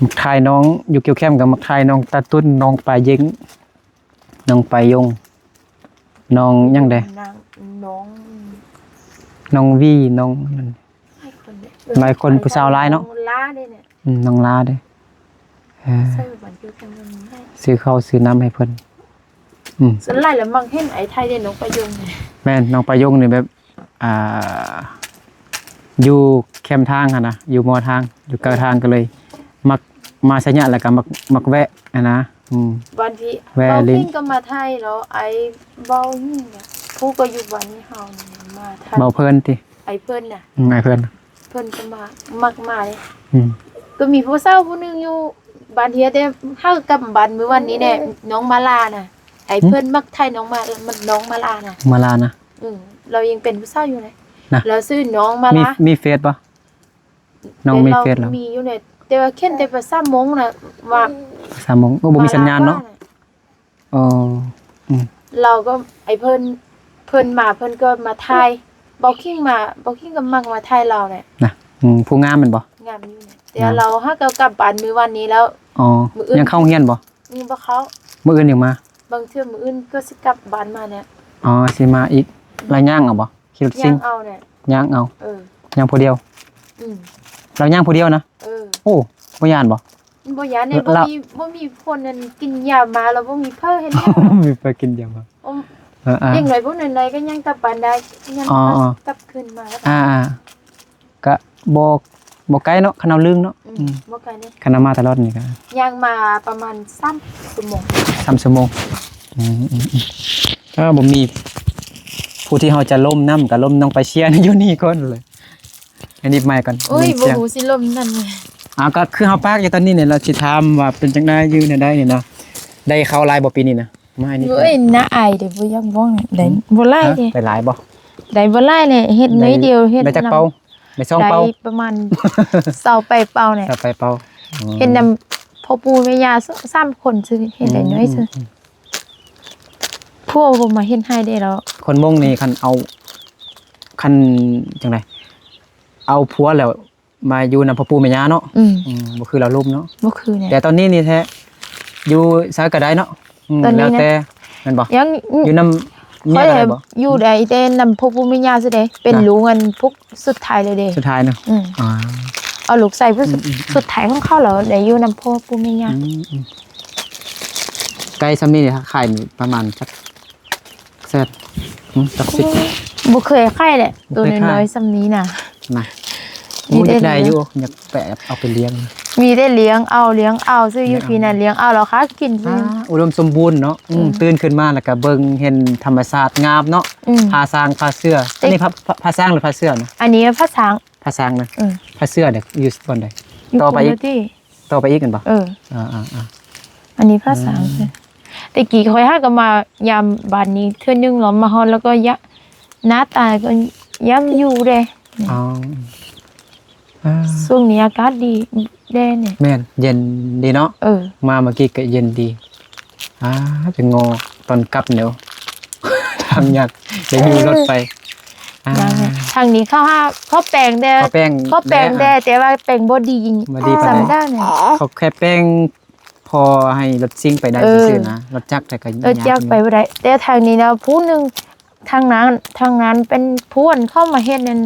ມັກຖ່າຍນ້ອງຢູ່ກິວແຄມ ກໍມັກຖ່າຍນ້ອງຕາຕຸ້ນ ນ້ອງປາເຢັງ ນ້ອງປາຍົງ ນ້ອງຫຍັງເດ? ນ້ອງ ນ້ອງ ນ້ອງວີ ນ້ອງ ຫຼາຍຄົນເດ້ ຫຼາຍຄົນ ຜູ້ສາວຫຼາຍເນາະ. ນ້ອງລາເດ້ນີ້. ອືມ ນ້ອງລາເດ້. ເອີ ຊື້ເຂົ້າຊື້ນ້ຳໃຫ້ເພິ່ນ. ອືມ ສ່ວນຫຼາຍແລ້ວມັກເຫັນອ້າຍຖ່າຍເດ້ ນ້ອງປາຍົງນີ້. ແມ່ນ ນ້ອງປາຍົງນີ້ແບບ ອ່າ ຢູ່ແຄມທາງຫັ້ນນະ ຢູ່ມໍທາງ ຢູ່ໃກ້ທາງ ກໍເລີຍມັກມາໄຊຍະ ແລ້ວກໍມັກ ມັກແວະຫັ້ນນະ. ອືມ ບາງທີແວະຫຼິ້ນ ເວົ້າເກັ່ງກໍມາຖ່າຍເນາະ ອ້າຍເວົ້າຫຍັງນະ. ຜູ້ກໍຢູ່ບ້ານນີ້ເຮົານີ້ ມາທັນ ເວົ້າເພິ່ນຕິ? ໄອ້ເພິ່ນນະ ອືມ ອ້າຍເພິ່ນ ເພິ່ນກໍມາ ມັກມາເດ້ ອືມ ກໍມີຜູ້ສາວຜູ້ໜຶ່ງຢູ່ບ້ານເຮຍ ແຕ່ເຮົາກັບບ້ານມື້ວານນີ້ແຫຼະ ນ້ອງມາລານະ ໄອ້ເພິ່ນມັກຖ່າຍນ້ອງມາ ນ້ອງມາລານະ ມາລານະ ອືມ ລາວຍັງເປັນຜູ້ສາວຢູ່ເລີຍ ລາວຊື່ນ້ອງມາລາ ມີເຟສບໍ່? ນ້ອງມີເຟສແລ້ວ ມີຢູ່ແຫຼະ ແຕ່ວ່າຂຽນແຕ່ພາສາມົ້ງນະ ວ່າພາສາມົ້ງ ໂອ້ ບໍ່ມີສັນຍານເນາະ ອໍ ອືມ ລາວກໍ ໄອ້ເພິ່ນ ເພິ່ນມາ ເພິ່ນກໍມາຖ່າຍ ເບົາຄິງມາ ເບົາຄິງກໍມັກມາຖ່າຍລາວແຫຼະ ນະ ອືມ ຜູ້ງາມແມ່ນບໍ່? ງາມຢູ່ແຫຼະ ແຕ່ລາວຫາກໍກັບບ້ານມື້ວານນີ້ແລ້ວ ອໍ ມື້ອື່ນ ຍັງເຂົ້າໂຮງຮຽນບໍ່? ຍັງບໍ່ເຂົ້າ ມື້ອື່ນຍັງມາ ບາງເທື່ອມື້ອື່ນກໍຊິກັບບ້ານມາແຫຼະ ອໍ ຊິມາອີກ ລາວຍ່າງເອົາບໍ່? ຂີ່ລົດຊິງ ຍ່າງເອົາແຫຼະ ຍ່າງເອົາ ເອີ ຍ່າງຜູ້ດຽວ ອືມ ລາວຍ່າງຜູ້ດຽວນະ ເອີ ໂອ້ ບໍ່ຢ້ານບໍ່? ບໍ່ຢ້ານເດ້ ລ- ບໍ່ມີ ບໍ່ມີຄົນນັ້ນກິນຢາມາ ລາວບໍ່ມີໃຜເຮັດແລ້ວ ບໍ່ມີໃຜກິນຢາມາ ອືມ ເອີໆ ເດັກນ້ອຍພວກນ້ອຍໆກໍຍັງກັບບ້ານໄດ້ ຍັງ ອໍໆ ກັບຄືນມາ ອ່າໆ ກະບໍ່ ບໍ່ໄກເນາະ ຄັນເຮົາລຶ້ງເນາະ ອືມ ອືມ ບໍ່ໄກເດ້ ຄັນເຮົາມາຕະຫຼອດນີ້ກະ ຍ່າງມາປະມານສາມຊົ່ວໂມງ ສາມຊົ່ວໂມງ ອືມໆໆ ຖ້າບໍ່ມີຜູ້ທີ່ເຮົາຈະລົມນຳ ກະລົມນ້ອງປາເຊຍຢູ່ນີ້ກ່ອນເລີຍ ອັນນີ້ໄມ້ກ່ອນ ໂອ້ຍ ລົມສຽງ ບໍ່ຮູ້ຊິລົມນັ້ນ ເອົາ ກໍຄືເຮົາປາກຢູ່ຕອນນີ້ນີ້ ລະຊິຖາມວ່າເປັນຈັ່ງໃດ ຢູ່ແນວໃດນີ້ນະ ໄດ້ເຂົ້າຫຼາຍບໍ່ປີນີ້ນະ? ມາໃຫ້ນີ້ ໂອ້ຍ ໜ້າອາຍເດ້ ບໍ່ຢາກບອກນະ ໄດ້ ບໍ່ຫຼາຍເດ້ ໄດ້ຫຼາຍບໍ່? ໄດ້ບໍ່ຫຼາຍແຫຼະ ເຮັດໜ້ອຍດຽວ ເຮັດ ໄດ້ຈັກເປົາ? ໄດ້ສອງເປົາ ໄດ້ປະມານຊາວປາຍເປົາແຫຼະ ຊາວປາຍເປົາ ເຮັດນຳພໍ່ປູ່ແມ່ຍ່າສາມຄົນຊື່ ເຮັດໄດ້ໜ້ອຍຊື່ ອືມ ຜົວບໍ່ມາເຮັດໃຫ້ເດ້ດອກ ຄົນມົ້ງນີ້ຄັນເອົາ ຄັນຈັ່ງໃດ ເອົາຜົວແລ້ວ ມາຢູ່ນຳພໍ່ປູ່ແມ່ຍ່າເນາະ ອືມ ອືມ ບໍ່ຄືລາວລົມເນາະ ບໍ່ຄືແຫຼະ ແຕ່ຕອນນີ້ນີ້ແທ້ ຢູ່ໃສກໍໄດ້ເນາະ ອືມ ຕອນນີ້ນະ ແລ້ວແຕ່ ແມ່ນບໍ່? ຍັງ ຢູ່ນຳເມຍກໍໄດ້ບໍ່? ຢູ່ໄດ້ແຕ່ນຳພໍ່ປູ່ແມ່ຍ່າຊື່ເດ້ ເປັນ ນະ ລູກອັນພວກສຸດທ້າຍເລີຍເດ້ ສຸດທ້າຍເນາະ ອືມ ອ່າ ເອົາລູກໃສ່ຜູ້ ອືມໆໆ ສຸດທ້າຍຂອງເຂົາ ແລ້ວໄດ້ຢູ່ນຳພໍ່ປູ່ແມ່ຍ່າ ອືມໆ ໄກ່ຊ່ຳນີ້ນີ້ ຖ້າຂາຍນີ້ປະມານຈັກ ແຊບ ຫຶ ຈັກສິບ ບໍ່ເຄີຍຂາຍແຫຼະ ບໍ່ເຄີຍຂາຍ ໂຕນ້ອຍໆຊ່ຳນີ້ນະ ນະ ມີແຕ່ ຢາກໄດ້ຢູ່ ຢາກໄປເອົາໄປລ້ຽງ ມີແຕ່ລ້ຽງເອົາ ລ້ຽງເອົາ ຊື້ຢູ່ພີ້ນະ ລ້ຽງເອົາ ແລ້ວຫາກິນ ອ່າ ອຸດົມສົມບູນເນາະ ອືມ ອືມ ຕື່ນຂຶ້ນມາແລ້ວກະເບິ່ງເຫັນທຳມະຊາດງາມເນາະ ອືມ ຜາຊ້າງ ຜາເສືອ ແຕ່ ອັນນີ້ຜາ ຜາ ຜາຊ້າງ ຫຼື ຜາເສືອນະ? ອັນນີ້ຜາຊ້າງ ຜາຊ້າງນະ ອືມ ຜາເສືອນະ ຢູ່ບ່ອນໃດ? ຢູ່ ຕໍ່ໄປອີກ ພຸ້ນແຫຼະຕິ ຕໍ່ໄປອີກແມ່ນບໍ່? ເອີ ອ່າໆໆ ອັນນີ້ພາສາ ອືມ ແຕ່ກີ້ຂ້ອຍຫາກໍມາຢາມບ້ານນີ້ເທື່ອໜຶ່ງ ລອງມາຮອດແລ້ວກໍຢາ ໜ້າຕາກໍຢ້ຳຢູ່ເດ້ ອໍ ອ່າ ຊ່ວງນີ້ອາກາດດີແດ່ນີ້ ແມ່ນ ເຢັນດີເນາະ ເອີ ມາເມື່ອກີ້ກໍເຢັນດີ ອ່າ ໄປງໍຕອນກັບແນວ ທາງຍາກ ໄດ້ຢູ່ລົດໄປ ອ່າ ທາງນີ້ເຂົາຫາ ເຂົາແປງແດ່ ເຂົາແປງ ເຂົາແປງແດ່ ແຕ່ວ່າແປງບໍ່ດີ ບໍ່ດີປານໃດ ສ່ຳດາວນີ້ ເຂົາແຄ່ແປງພໍໃຫ້ລົດຊິງໄປໄດ້ ເອີ ຊື່ໆນະ ລົດຈັກແຕ່ກໍ ລົດຈັກ ຍາກຢູ່ ໄປບໍ່ໄດ້ ແຕ່ທາງນີ້ນະ ຜູ້ໜຶ່ງ ທາງນັ້ນ ທາງນັ້ນເປັນຜູ້ອັນເຂົ້າມາເຮັດນັ້ນ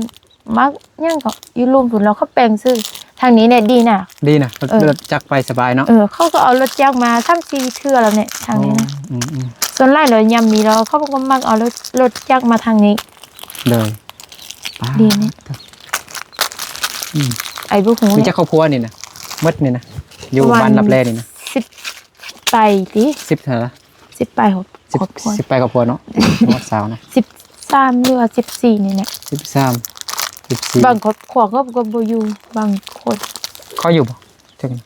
ມັກຫຍັງກໍຢູ່ລຸ່ມພຸ້ນ ແລ້ວເຂົາແປງຊື່ ທາງນີ້ແຫຼະດີນະ ດີນະ ເອີ ລົດຈັກໄປສະບາຍເນາະ ເອີ ເຂົາກໍເອົາລົດຈັກມາສາມສີ່ເທື່ອແລ້ວແຫຼະ ທາງນີ້ນະ ອໍ ອືມໆ ສ່ວນຫຼາຍແລ້ວຍາມນີ້ແລ້ວ ເຂົາກໍມັກເອົາລົດ ລົດຈັກມາທາງນີ້ ໂດຍ ດີນີ້ ອືມ ໄອ້ບໍ່ຮູ້ ມີຈັກຄອບຄົວນີ້ນະ ໝົດນີ້ນະ ຢູ່ ປະມານ ບ້ານລັບແລນີ້ນະ ສິບປາຍຕິ ສິບເທົ່າໃດ? ສິບປາຍຄອບ ສິບ ຄອບຄົວ ສິບປາຍຄອບຄົວເນາະ ຮອດຊາວນະ ສິບສາມ ຫຼືວ່າສິບສີ່ນີ້ແຫຼະ ສິບສາມ ສິບສີ່ ບາງຄອບຄົວກໍ ກໍບໍ່ຢູ່ ບາງຄົນ ເຂົາຢູ່ບໍ່? ຈັກ ອືມ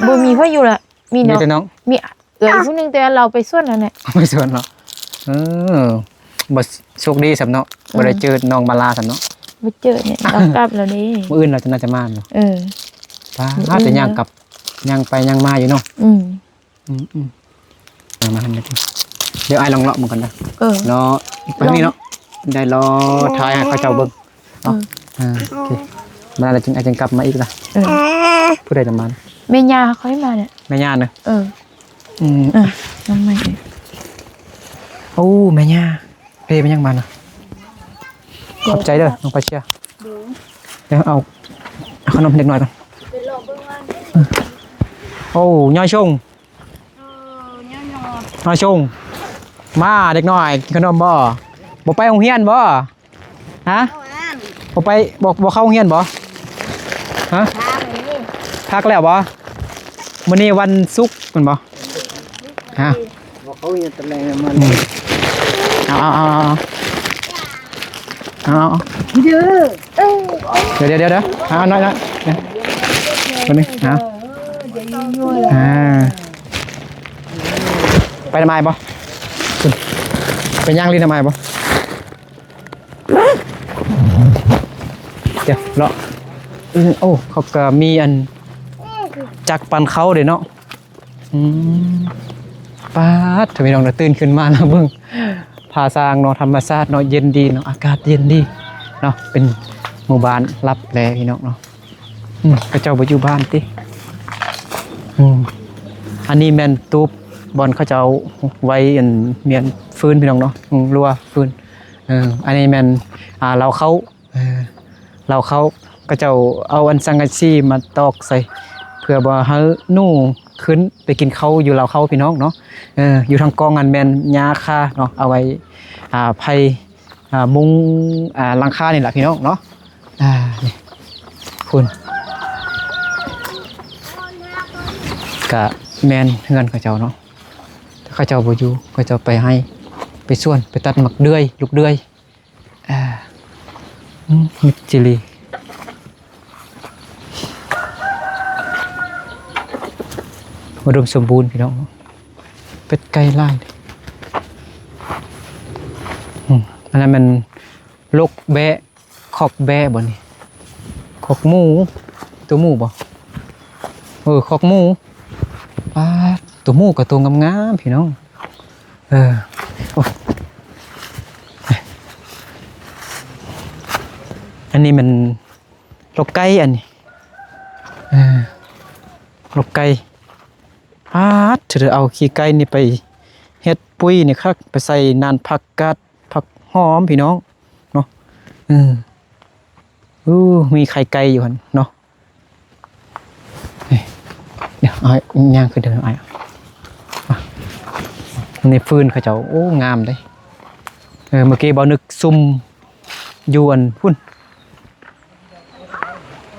ບໍ່ມີໃຜຢູ່ລະ ມີ ມີແຕ່ນ້ອງ ມີເອື້ອຍຜູ້ໜຶ່ງ ແຕ່ລາວໄປສວນແລ້ວແຫຼະ ໄປສວນເນາະ ເອີ ບໍ່ ໂຊກດີຊ້ຳເນາະ ອືມ ບໍ່ໄດ້ເຈີນ້ອງມາລາຊ້ຳເນາະ ບໍ່ເຈີນີ້ ລາວກັບແລ້ວເດ້ ມື້ອື່ນລາວຈະ ໜ້າຈະມາເນາະ ເອີ ປາດ ມື້ອື່ນ ແຕ່ຍ່າງກັບ ຍ່າງໄປຍ່າງມາຢູ່ເນາະ ອືມ ອືມໆ ເອົາມາຫັ້ນເດີ ດຽວອ້າຍລອງເລາະເບິ່ງກ່ອນເດີ ເອີ ເລາະໄປທາງນີ້ເນາະ ໄດ້ເລາະຖ່າຍໃຫ້ເຂົາເຈົ້າເບິ່ງເນາະ ເອີ ອ່າ ໂອເຄ ມາແລ້ວຈຶ່ງ ອ້າຍຈຶ່ງກັບມາອີກລະ ເອີ ຜູ້ໃດນຳມາ ແມ່ຍ່າຂ້ອຍມາແຫຼະ ແມ່ຍ່ານະ ເອີ ອືມ ເອີ ນ້ອງໃໝ່ ໂອ້ ແມ່ຍ່າ ເພມາຍັງມານະ ຂອບໃຈເດີ ນ້ອງປາເຊຍ ໂດຍ ດຽວເອົາ ເອົາຂະໜົມໃຫ້ເດັກນ້ອຍກ່ອນ ໄປລອງເບິ່ງວ່າ ໂອ້ ຍາຊົງ ເອີ ຍາຊົງ ມາເດັກນ້ອຍ ກິນຂະໜົມບໍ່? ບໍ່ໄປໂຮງຮຽນບໍ່? ຮະ? ບໍ່ໄປ ບໍ່ ບໍ່ເຂົ້າໂຮງຮຽນບໍ່? ຮະ? ພັກແລ້ວບໍ່? ມື້ນີ້ວັນສຸກແມ່ນບໍ່? ຮະ? ບໍ່ເຂົ້າຮຽນແຕ່ແລງມາ ອືມ ເອົາ ເອົາ ເອົາ ເອົາ ເອົາ ເດີ ດຽວໆໆ ເອົາໜ້ອຍໆ ເອົາ ໄປນຳອ້າຍບໍ່? ໄປຍ່າງຫຼິ້ນນຳອ້າຍບໍ່? ເຈົ້າເນາະ ເອີ ໂອ້ ເຂົາກໍມີອັນຈັກປັ່ນເຂົ້າເດ້ເນາະ. ອືມ ປາດ ພີ່ນ້ອງເນາະ ຕື່ນຂຶ້ນມາແລ້ວເບິ່ງ ຜາຊາງເນາະ ທຳມະຊາດເນາະ ເຢັນດີເນາະ ອາກາດເຢັນດີເນາະ ເປັນໝູ່ບ້ານລັບແລພີ່ນ້ອງເນາະ. ອືມ ເຂົາເຈົ້າບໍ່ຢູ່ບ້ານຕິ? ອືມ ອັນນີ້ແມ່ນຕູບບ່ອນເຂົາເຈົ້າໄວ້ອັນ ມ້ຽນຟືນພີ່ນ້ອງເນາະ ອືມ ຫຼືວ່າຟືນ. ເອີ ອັນນີ້ແມ່ນ ອ່າ ເລົ້າເຂົ້າ ເອີ ເລົ້າເຂົ້າ ເຂົາເຈົ້າເອົາອັນສັງກະສີມາຕອກໃສ່ ເພື່ອບໍ່ໃຫ້ໜູຂຶ້ນໄປກິນເຂົ້າຢູ່ເລົ້າເຂົ້າພີ່ນ້ອງເນາະ. ເອີ ຢູ່ທາງກ້ອງຫັ້ນແມ່ນຫຍ້າຄາເນາະ ເອົາໄວ້ ອ່າ ໄຜ່ ອ່າ ມຸງ ອ່າ ຫຼັງຄານີ້ລະພີ່ນ້ອງເນາະ. ອ່າ ນີ້ພຸ້ນ ກະແມ່ນເຮືອນເຂົາເຈົ້າເນາະ ເຂົາເຈົ້າບໍ່ຢູ່ ເຂົາເຈົ້າໄປໄຮ່ໄປສວນ ໄປຕັດໝາກເດືອຍ ລູກເດືອຍ. ອ່າ ອືມ ມິດຈີລີ ອຸດົມສົມບູນພີ່ນ້ອງ ເປັດໄກ່ຫຼາຍ. ອືມ ອັນນັ້ນແມ່ນລົກແບ້ ຄອກແບ້ບໍ່ນີ້? ຄອກໝູ ໂຕໝູບໍ່? ເອີ ຄອກໝູ. ປາດ ໂຕໝູກໍໂຕງາມໆ ພີ່ນ້ອງ. ເອີ ໂອ້ ອັນນີ້ມັນລົກໄກ່ອັນນີ້. ເອີ ລົກໄກ່. ປາດ ເອົາຂີ້ໄກ່ນີ້ໄປເຮັດປຸ໋ຍນີ້ຄັກ ໄປໃສ່ນານຜັກກາດ ຜັກຫອມພີ່ນ້ອງເນາະ. ເອີ ໂອ້ ມີໄຂ່ໄກ່ຢູ່ຫັ້ນເນາະ. ນີ້ ດຽວອ້າຍຍ່າງຂຶ້ນເດີອ້າຍ. ນີ້ຟືນເຂົາເຈົ້າ ໂອ້ ງາມເດ້. ເອີ ເມື່ອກີ້ບ່າວນຶກຊຸ່ມຢູ່ອັນພຸ້ນ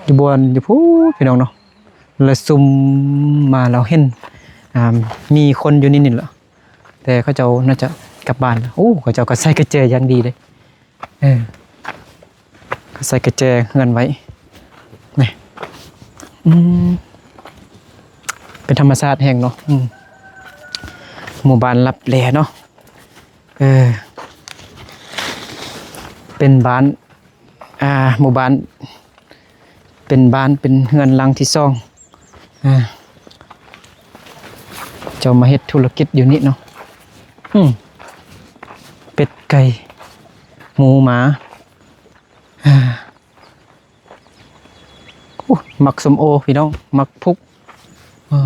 ຢູ່ບ່ອນຢູ່ພຸ້ນພີ່ນ້ອງເນາະ ແລ້ວຊຸ່ມມາແລ້ວເຫັນ ອ່າ ມີຄົນຢູ່ນີ້ນີ້ລະ ແຕ່ເຂົາເຈົ້າໜ້າຈະກັບບ້ານ. ໂອ້ ເຂົາເຈົ້າກໍໃສ່ກະແຈຢ່າງດີເດ້. ເອີ ກໍໃສ່ກະແຈເຮືອນໄວ້ ນີ້ ອືມ ເປັນທຳມະຊາດແຮງເນາະ. ອືມ ໝູ່ບ້ານລັບແລເນາະ. ເອີ ເປັນບ້ານ ອ່າ ໝູ່ບ້ານ ເປັນບ້ານ ເປັນເຮືອນຫຼັງທີສອງ. ອ່າ ເຈົ້າມາເຮັດທຸລະກິດຢູ່ນີ້ເນາະ. ອືມ ເປັດໄກ່ ໝູ ໝາ. ອ່າ ໂອ້ ໝາກສົ້ມໂອພີ່ນ້ອງ ໝາກພຸກ ເອີ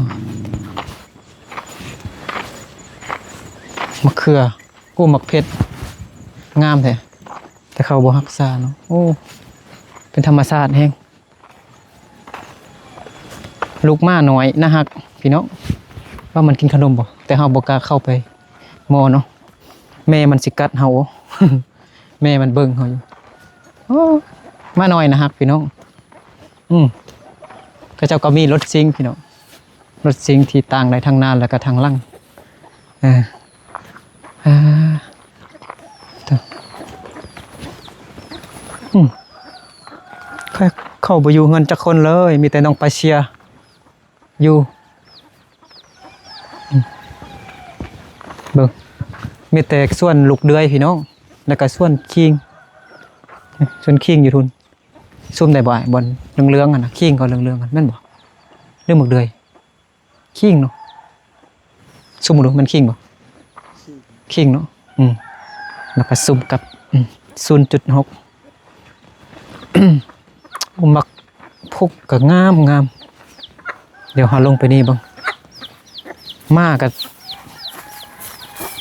ໝາກເຂືອ ໂອ້ ໝາກເຜັດ ງາມແທ້ ແຕ່ເຂົາບໍ່ຮັກສາເນາະ. ໂອ້ ເປັນທຳມະຊາດແຮງ. ລູກໝານ້ອຍໜ້າຮັກພີ່ນ້ອງ ວ່າມັນກິນຂະໜົມບໍ່ ແຕ່ເຮົາບໍ່ກ້າເຂົ້າໄປມໍ່ເນາະ ແມ່ມັນຊິກັດເຮົາ. ແມ່ມັນເບິ່ງເຮົາຢູ່. ໂອ້ ໝານ້ອຍໜ້າຮັກພີ່ນ້ອງ. ອືມ ເຂົາເຈົ້າກໍມີລົດຊິງພີ່ນ້ອງ ລົດຊິງທີ່ຕ່າງໄດ້ທັງໜ້າ ແລ້ວກໍທັງຫຼັງ. ເອີ ເອີ ອືມ ເຂົາບໍ່ຢູ່ເຮືອນຈັກຄົນເລີຍ ມີແຕ່ນ້ອງປາເຊຍ ຢູ່ ອືມ ເບິ່ງ ມີແຕ່ສວນລູກເດືອຍພີ່ນ້ອງ ແລ້ວກໍສວນຄີງ ສວນຄີງຢູ່ພຸ້ນ. ຊຸ່ມໄດ້ບໍ່ອ້າຍ? ບ່ອນເຫຼືອງໆຫັ້ນນະ ຄີງກໍເຫຼືອງໆຫັ້ນ ແມ່ນບໍ່? ຫຼືໝາກເດືອຍ? ຄີງເນາະ ຊຸ່ມເບິ່ງດູ ແມ່ນຄີງບໍ່? ຄີງເນາະ. ອືມ ແລ້ວກໍຊຸ່ມກັບ ອືມ ສູນຈຸດຫົກ. ໂອ້ ໝາກພຸກກໍງາມໆ. ດຽວເຮົາລົງໄປນີ້ເບິ່ງ ໝາກໍ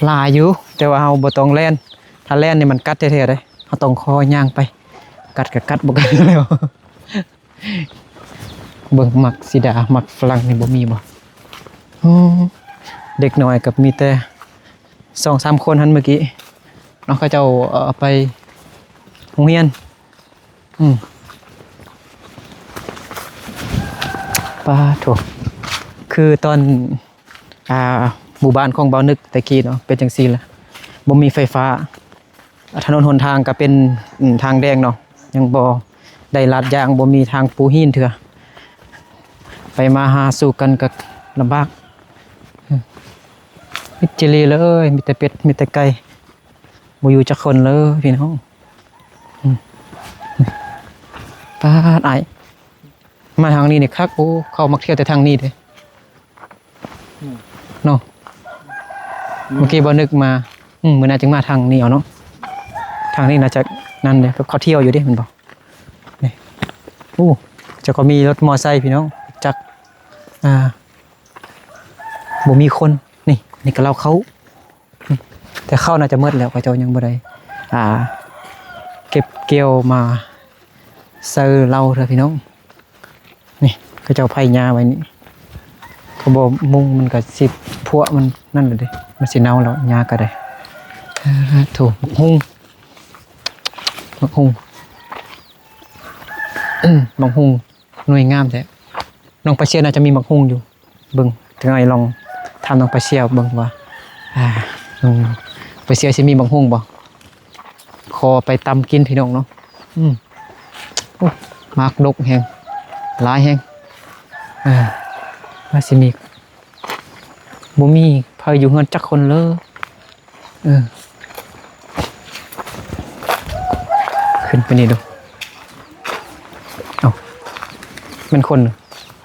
ຫຼາຍຢູ່ ແຕ່ວ່າເຮົາບໍ່ຕ້ອງແລ່ນ ຖ້າແລ່ນນີ້ມັນກັດແທ້ໆເດ້. ເຮົາຕ້ອງຂໍຍ່າງໄປ ກັດກໍກັດ ບໍ່ກັດກໍແລ້ວ. ເບິ່ງໝາກສີດາ ໝາກຝຣັ່ງນີ້ບໍ່ມີບໍ່? ໂອ້ ເດັກນ້ອຍກໍມີແຕ່ສອງສາມຄົນຫັ້ນເມື່ອກີ້ເນາະ ເຂົາເຈົ້າ ເອີ ໄປໂຮງຮຽນ. ອືມ ປາໂທ້ ຄືຕອນ ອ່າ ໝູ່ບ້ານຂອງບ່າວນຶກແຕ່ກີ້ເນາະ ເປັນຈັ່ງຊີ້ລະ ບໍ່ມີໄຟຟ້າ. ຖະໜົນຫົນທາງກໍເປັນ ອືມ ທາງແດງເນາະ ຍັງບໍ່ໄດ້ລາດຢາງ ບໍ່ມີທາງປູຫີນເທື່ອ ໄປມາຫາສູ່ກັນກໍລຳບາກ ອືມ ມິດຈີ່ລີເລີຍ ມີແຕ່ເປັດ ມີແຕ່ໄກ່ ບໍ່ຢູ່ຈັກຄົນເລີຍພີ່ນ້ອງ ອືມ ປາດ ອ້າຍ ມາທາງນີ້ນີ້ຄັກ ໂອ້ ເຂົາມັກທ່ຽວແຕ່ທາງນີ້ເດ້ ອືມ ເນາະ ອືມ ເມື່ອກີ້ບໍ່ນຶກມາ ອືມ ມື້ໜ້າຈຶ່ງມາທາງນີ້ເອົາເນາະ ທາງນີ້ໜ້າຈະນັ້ນເດ້ ເຂົາທ່ຽວຢູ່ເດ້ ແມ່ນບໍ່? ນີ້ ໂອ້ ເຈົ້າກໍມີລົດມໍໄຊພີ່ນ້ອງ ຈັກ ອ່າ ບໍ່ມີຄົນ ນີ້ ນີ້ກໍເລົ້າເຂົ້າ ອືມ ແຕ່ເຂົ້າໜ້າຈະໝົດແລ້ວ ເຂົາເຈົ້າຍັງບໍ່ໄດ້ ອ່າ ເກັບກ່ຽວມາໃສ່ເລົ້າເທື່ອພີ່ນ້ອງ ນີ້ ເຂົາເຈົ້າໄຜ່ຫຍ້າໄວ້ນີ້ ເຂົາບໍ່ມຸງ ມັນກໍຊິພວກມັນນັ້ນແຫຼະເດ້ ມັນຊິເນົ່າແລ້ວ ຫຍ້າກໍໄດ້ ເອີ ໂທ້ ໝາກຫຸ່ງ ໝາກຫຸ່ງ ໝາກຫຸ່ງ ໜ່ວຍງາມແທ້ ນ້ອງປາເຊຍໜ້າຈະມີໝາກຫຸ່ງຢູ່ ເບິ່ງ ຈັກໜ່ອຍລອງຖາມນ້ອງປາເຊຍເບິ່ງວ່າ ອ່າ ນ້ອງປາເຊຍຊິມີໝາກຫຸ່ງບໍ່? ຂໍໄປຕຳກິນພີ່ນ້ອງເນາະ ອືມ ໂອ້ ໝາກດົກແຮງ ຫຼາຍແຮງ ອ່າ ວ່າຊິມີ ບໍ່ມີໃຜຢູ່ເຮືອນຈັກຄົນເລີຍ ເອີ ຂຶ້ນໄປນີ້ດູ ເອົ້າ ແມ່ນຄົນ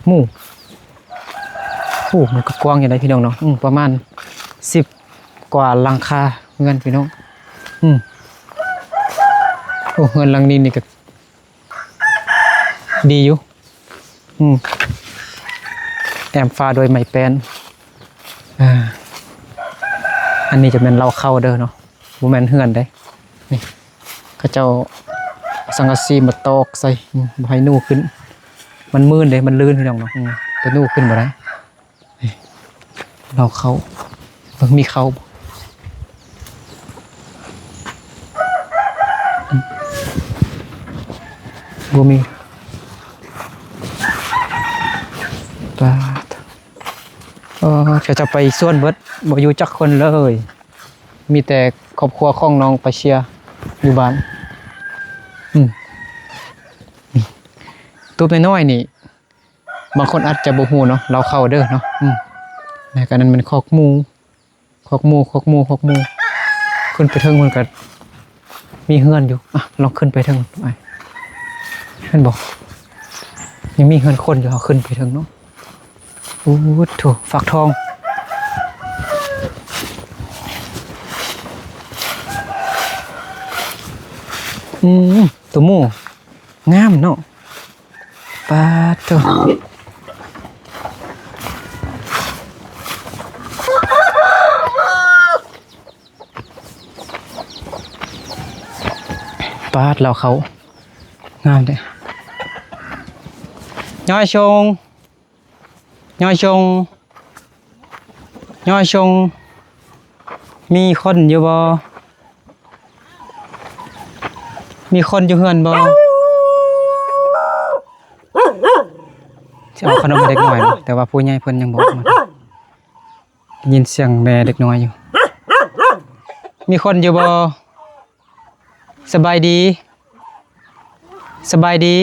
ໝູ່ ໂອ້ ມັນກໍກວ້າງຢູ່ໄດ໋ພີ່ນ້ອງເນາະ ອືມ ປະມານສິບກວ່າຫຼັງຄາເຮືອນພີ່ນ້ອງ ອືມ ໂອ້ ເຮືອນຫຼັງນີ້ນີ້ກໍ ດີຢູ່ ອືມ ແອ້ມຝາດ້ວຍໄມ້ແປ້ນ ອ່າ ອັນນີ້ຈະແມ່ນເລົ້າເຂົ້າເດີເນາະ ບໍ່ແມ່ນເຮືອນເດ້ ນີ້ ເຂົາເຈົ້າເອົາສັງກະສີມາຕອກໃສ່ ອືມ ບໍ່ໃຫ້ໜູຂຶ້ນ ມັນມື່ນເດ້ ມັນລື່ນພີ່ນ້ອງເນາະ ອືມ ໂຕໜູຂຶ້ນບໍ່ໄດ້. ເລົ້າເຂົ້າ ເບິ່ງມີເຂົ້າບໍ່ ບໍ່ມີ ປາດ ເອີ ເຂົາເຈົ້າໄປສວນເບິດ ບໍ່ຢູ່ຈັກຄົນເລີຍ ມີແຕ່ຄອບຄົວຂອງນ້ອງປາເຊຍຢູ່ບ້ານ ອືມ ຕູບນ້ອຍໆນີ້ ບາງຄົນອາດຈະບໍ່ຮູ້ເນາະ ເລົ້າເຂົ້າເດີເນາະ ອືມ ແລ້ວກໍນັ້ນແມ່ນຄອກໝູ ຄອກໝູ ຄອກໝູ ຄອກໝູ ຂຶ້ນໄປເທິງມັນກໍມີເຮືອນຢູ່ ອ່ະ ລອງຂຶ້ນໄປເທິງ ເຫັນບໍ່ ຍັງມີເຮືອນຄົນຢູ່ ເຮົາຂຶ້ນໄປເທິງເນາະ ໂອ້ໂທ້ ຟັກທອງ ອືມ ໂຕໝູ ງາມເນາະ ປາດໂທ້ ປາດ ເລົ້າເຂົ້າ ງາມເດ້ ຍ້ອຍຊົງ ຍ້ອຍຊົງ ຍ້ອຍຊົງ ມີຄົນຢູ່ບໍ່? ມີຄົນຢູ່ເຮືອນບໍ່? ຊິເອົາຂະໜົມໃຫ້ເດັກນ້ອຍເນາະ ແຕ່ວ່າຜູ້ໃຫຍ່ເພິ່ນຍັງບໍ່ອອກມາ. ໄດ້ຍິນສຽງແມ່ເດັກນ້ອຍຢູ່. ມີຄົນຢູ່ບໍ່? ສະບາຍດີ ສະບາຍດີ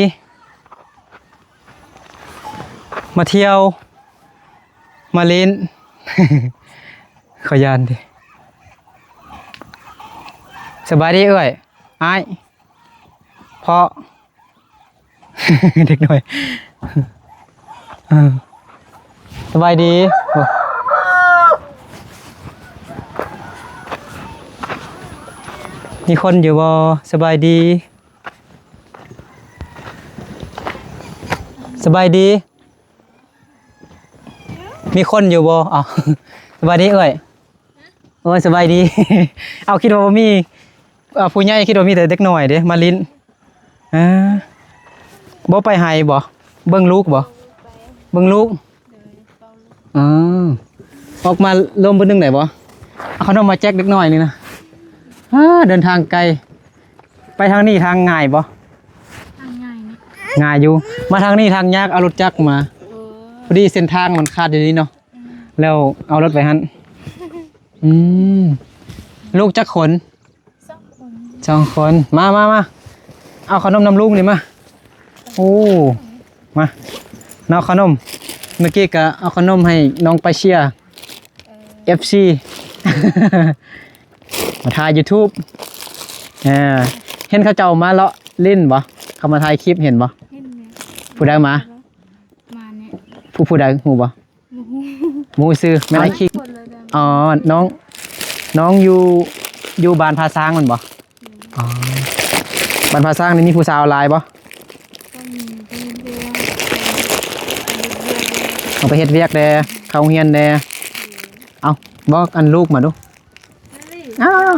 ມາທ່ຽວ ມາຫຼິ້ນ ເຂົາຢ້ານຕິ. ສະບາຍດີເອື້ອຍ ອ້າຍ ພໍ່ ເດັກນ້ອຍ ເອີ ສະບາຍດີ. ໂອ້ ມີຄົນຢູ່ບໍ່? ສະບາຍດີ ສະບາຍດີ ມີຄົນຢູ່ບໍ່? ເອົ້າ ສະບາຍດີເອື້ອຍ. ໂອ້ຍ ສະບາຍດີ. ເອົາ ຄິດວ່າບໍ່ມີ ເອີ ຜູ້ໃຫຍ່ ຄິດວ່າມີແຕ່ເດັກນ້ອຍເດ້ ມາຫຼິ້ນ. ເອີ ບໍ່ໄປໄຮ່ບໍ່? ເບິ່ງລູກບໍ່? ເບິ່ງລູກ. ເອີ ອອກມາລົມເພິ່ນໜຶ່ງໄດ້ບໍ່? ເອົາຂະໜົມມາແຈກເດັກນ້ອຍນີ້ນະ. ເອີ ເດີນທາງໄກ. ໄປທາງນີ້ທາງງ່າຍບໍ່? ທາງງ່າຍນີ້ ງ່າຍຢູ່. ມາທາງນີ້ທາງຍາກ ເອົາລົດຈັກມາ. ໂອ້ ພໍດີເສັ້ນທາງມັນຂາດຢູ່ນີ້ເນາະ. ອືມ ແລ້ວເອົາລົດໄວ້ຫັ້ນ. ອືມ ລູກຈັກຄົນ? ສອງຄົນ. ສອງຄົນ ມາ ມາ ມາ ເອົາຂະໜົມນຳລຸງນີ້ມາ. ໂອ້ ມາ ເອົາຂະໜົມ ເມື່ອກີ້ກະເອົາຂະໜົມໃຫ້ນ້ອງໄປເຊຍ ເອີ ເອັຟຊີ ມາຖ່າຍຢູທູບ. ເອີ ເຫັນເຂົາເຈົ້າມາເລາະຫຼິ້ນບໍ່? ເຂົາມາຖ່າຍຄລິບເຫັນບໍ່? ເຫັນແລ້ວ. ຜູ້ໃດມາ? ມາແນ່. ຜູ້ ຜູ້ໃດຮູ້ບໍ່? ບໍ່ຮູ້ ບໍ່ຮູ້ຊື່ ແມ່ນອ້າຍຄິງ. ອໍ ນ້ອງ ນ້ອງຢູ່ ຢູ່ບ້ານຜາຊ້າງແມ່ນບໍ່? ອໍ ບ້ານຜາຊ້າງນີ້ມີຜູ້ສາວຫຼາຍບໍ່? ກໍມີ ໄປເຮັດວຽກ ໄປເຮັດວຽກແດ່ ເຂົ້າໂຮງຮຽນແດ່. ເອົ້າ ບອກອັນລູກມາດູ. ອ້າວ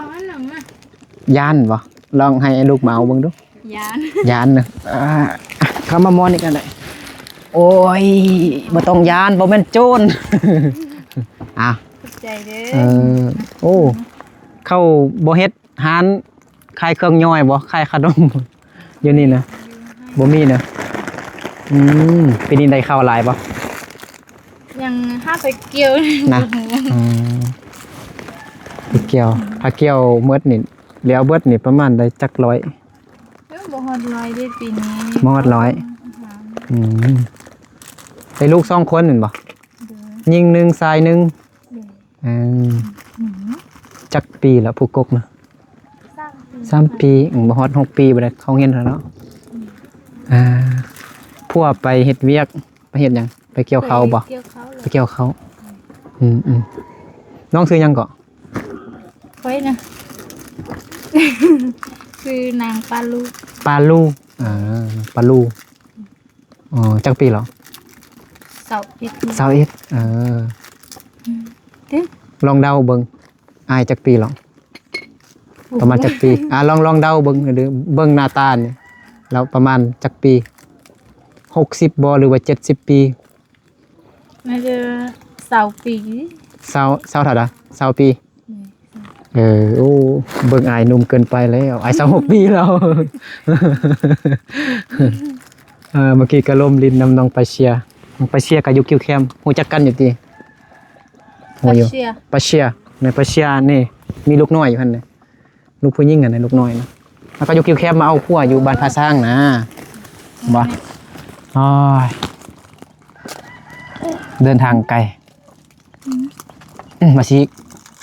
ຢ້ານບໍ່? ລອງໃຫ້ລູກມາເອົາເບິ່ງດູ. ຢ້ານ ຢ້ານນະ. ອ່າ ເຂົ້າມາໝໍນນີ້ກັນໄດ້. ໂອ້ຍ ບໍ່ຕ້ອງຢ້ານ ບໍ່ແມ່ນໂຈນ. ອ່າ ຂອບໃຈເດີ. ເອີ ໂອ້ ເຂົາບໍ່ເຮັດຮ້ານຂາຍເຄື່ອງຍ່ອຍບໍ່? ຂາຍຂະໜົມຢູ່ນີ້ນະ? ບໍ່ມີນະ. ອືມ ປີນີ້ໄດ້ເຂົ້າຫຼາຍບໍ່? ຍັງຫາໄປກ່ຽວນະ. ອືມ ໄປກ່ຽວ ຖ້າກ່ຽວໝົດນີ້ ແລ້ວເບິດນີ້ ປະມານໄດ້ຈັກຮ້ອຍ? ເອີ ບໍ່ຮອດຮ້ອຍເດ້ປີນີ້. ບໍ່ຮອດຮ້ອຍ. ອືມ ໄດ້ລູກສອງຄົນແມ່ນບໍ່? ໂດຍ. ຍິງໜຶ່ງ ຊາຍໜຶ່ງ. ໂດຍ. ເອີ ອືມ ຈັກປີລະຜູ້ກົກນະ? ສາມປີ. ສາມປີ. ອືມ ບໍ່ຮອດຫົກປີ ບໍ່ໄດ້ເຂົ້າໂຮງຮຽນເນາະ. ອືມ ອ່າ ຜົວໄປເຮັດວຽກ ໄປເຮັດຫຍັງ? ໄປກ່ຽວເຂົ້າບໍ່? ໄປກ່ຽວເຂົ້າ. ໄປກ່ຽວເຂົ້າ. ອືມ ອືມ ນ້ອງຊື່ຫຍັງເກາະ? ຂ້ອຍນະ ຊື່ນາງປາລູ. ປາລູ. ອ່າ ປາລູ. ອໍ ຈັກປີແລ້ວ? ຊາວເອັດ. ຊາວເອັດ. ເອີ ອືມ ເອີ ລອງເດົາເບິ່ງ ອ້າຍຈັກປີແລ້ວ? ປະມານຈັກປີ? ອ່າ ລອງ ລອງເດົາເບິ່ງ ເບິ່ງໜ້າຕານີ້ ແລ້ວປະມານຈັກປີ? ຫົກສິບບໍ່ ຫຼືວ່າເຈັດສິບປີ? ໜ້າຈະຊາວປີ. ຊາວ ຊາວເທົ່າໃດ? ຊາວປີ. ແມ່ນ. ເອີ ໂອ້ ເບິ່ງອ້າຍໜຸ່ມເກີນໄປແລ້ວ ອ້າຍຊາວຫົກປີແລ້ວ. ເອີ ເມື່ອກີ້ກໍລົມຫຼິ້ນນຳນ້ອງປາເຊຍ. ນ້ອງປາເຊຍກໍຢູ່ກິວແຄມ ຮູ້ຈັກກັນຢູ່ຕິ? ຮູ້ຢູ່. ປາເຊຍ ປາເຊຍ ໃນປາເຊຍນີ້ມີລູກນ້ອຍຢູ່ຫັ້ນນະ ລູກຜູ້ຍິງຫັ້ນນະ ລູກນ້ອຍນະ ແລ້ວກໍຢູ່ກິວແຄມ ມາເອົາຜົວຢູ່ບ້ານຜາຊ້າງນະ. ບໍ່ ໂອ້ຍ ເດີນທາງໄກ. ອືມ ອືມ ວ່າຊິ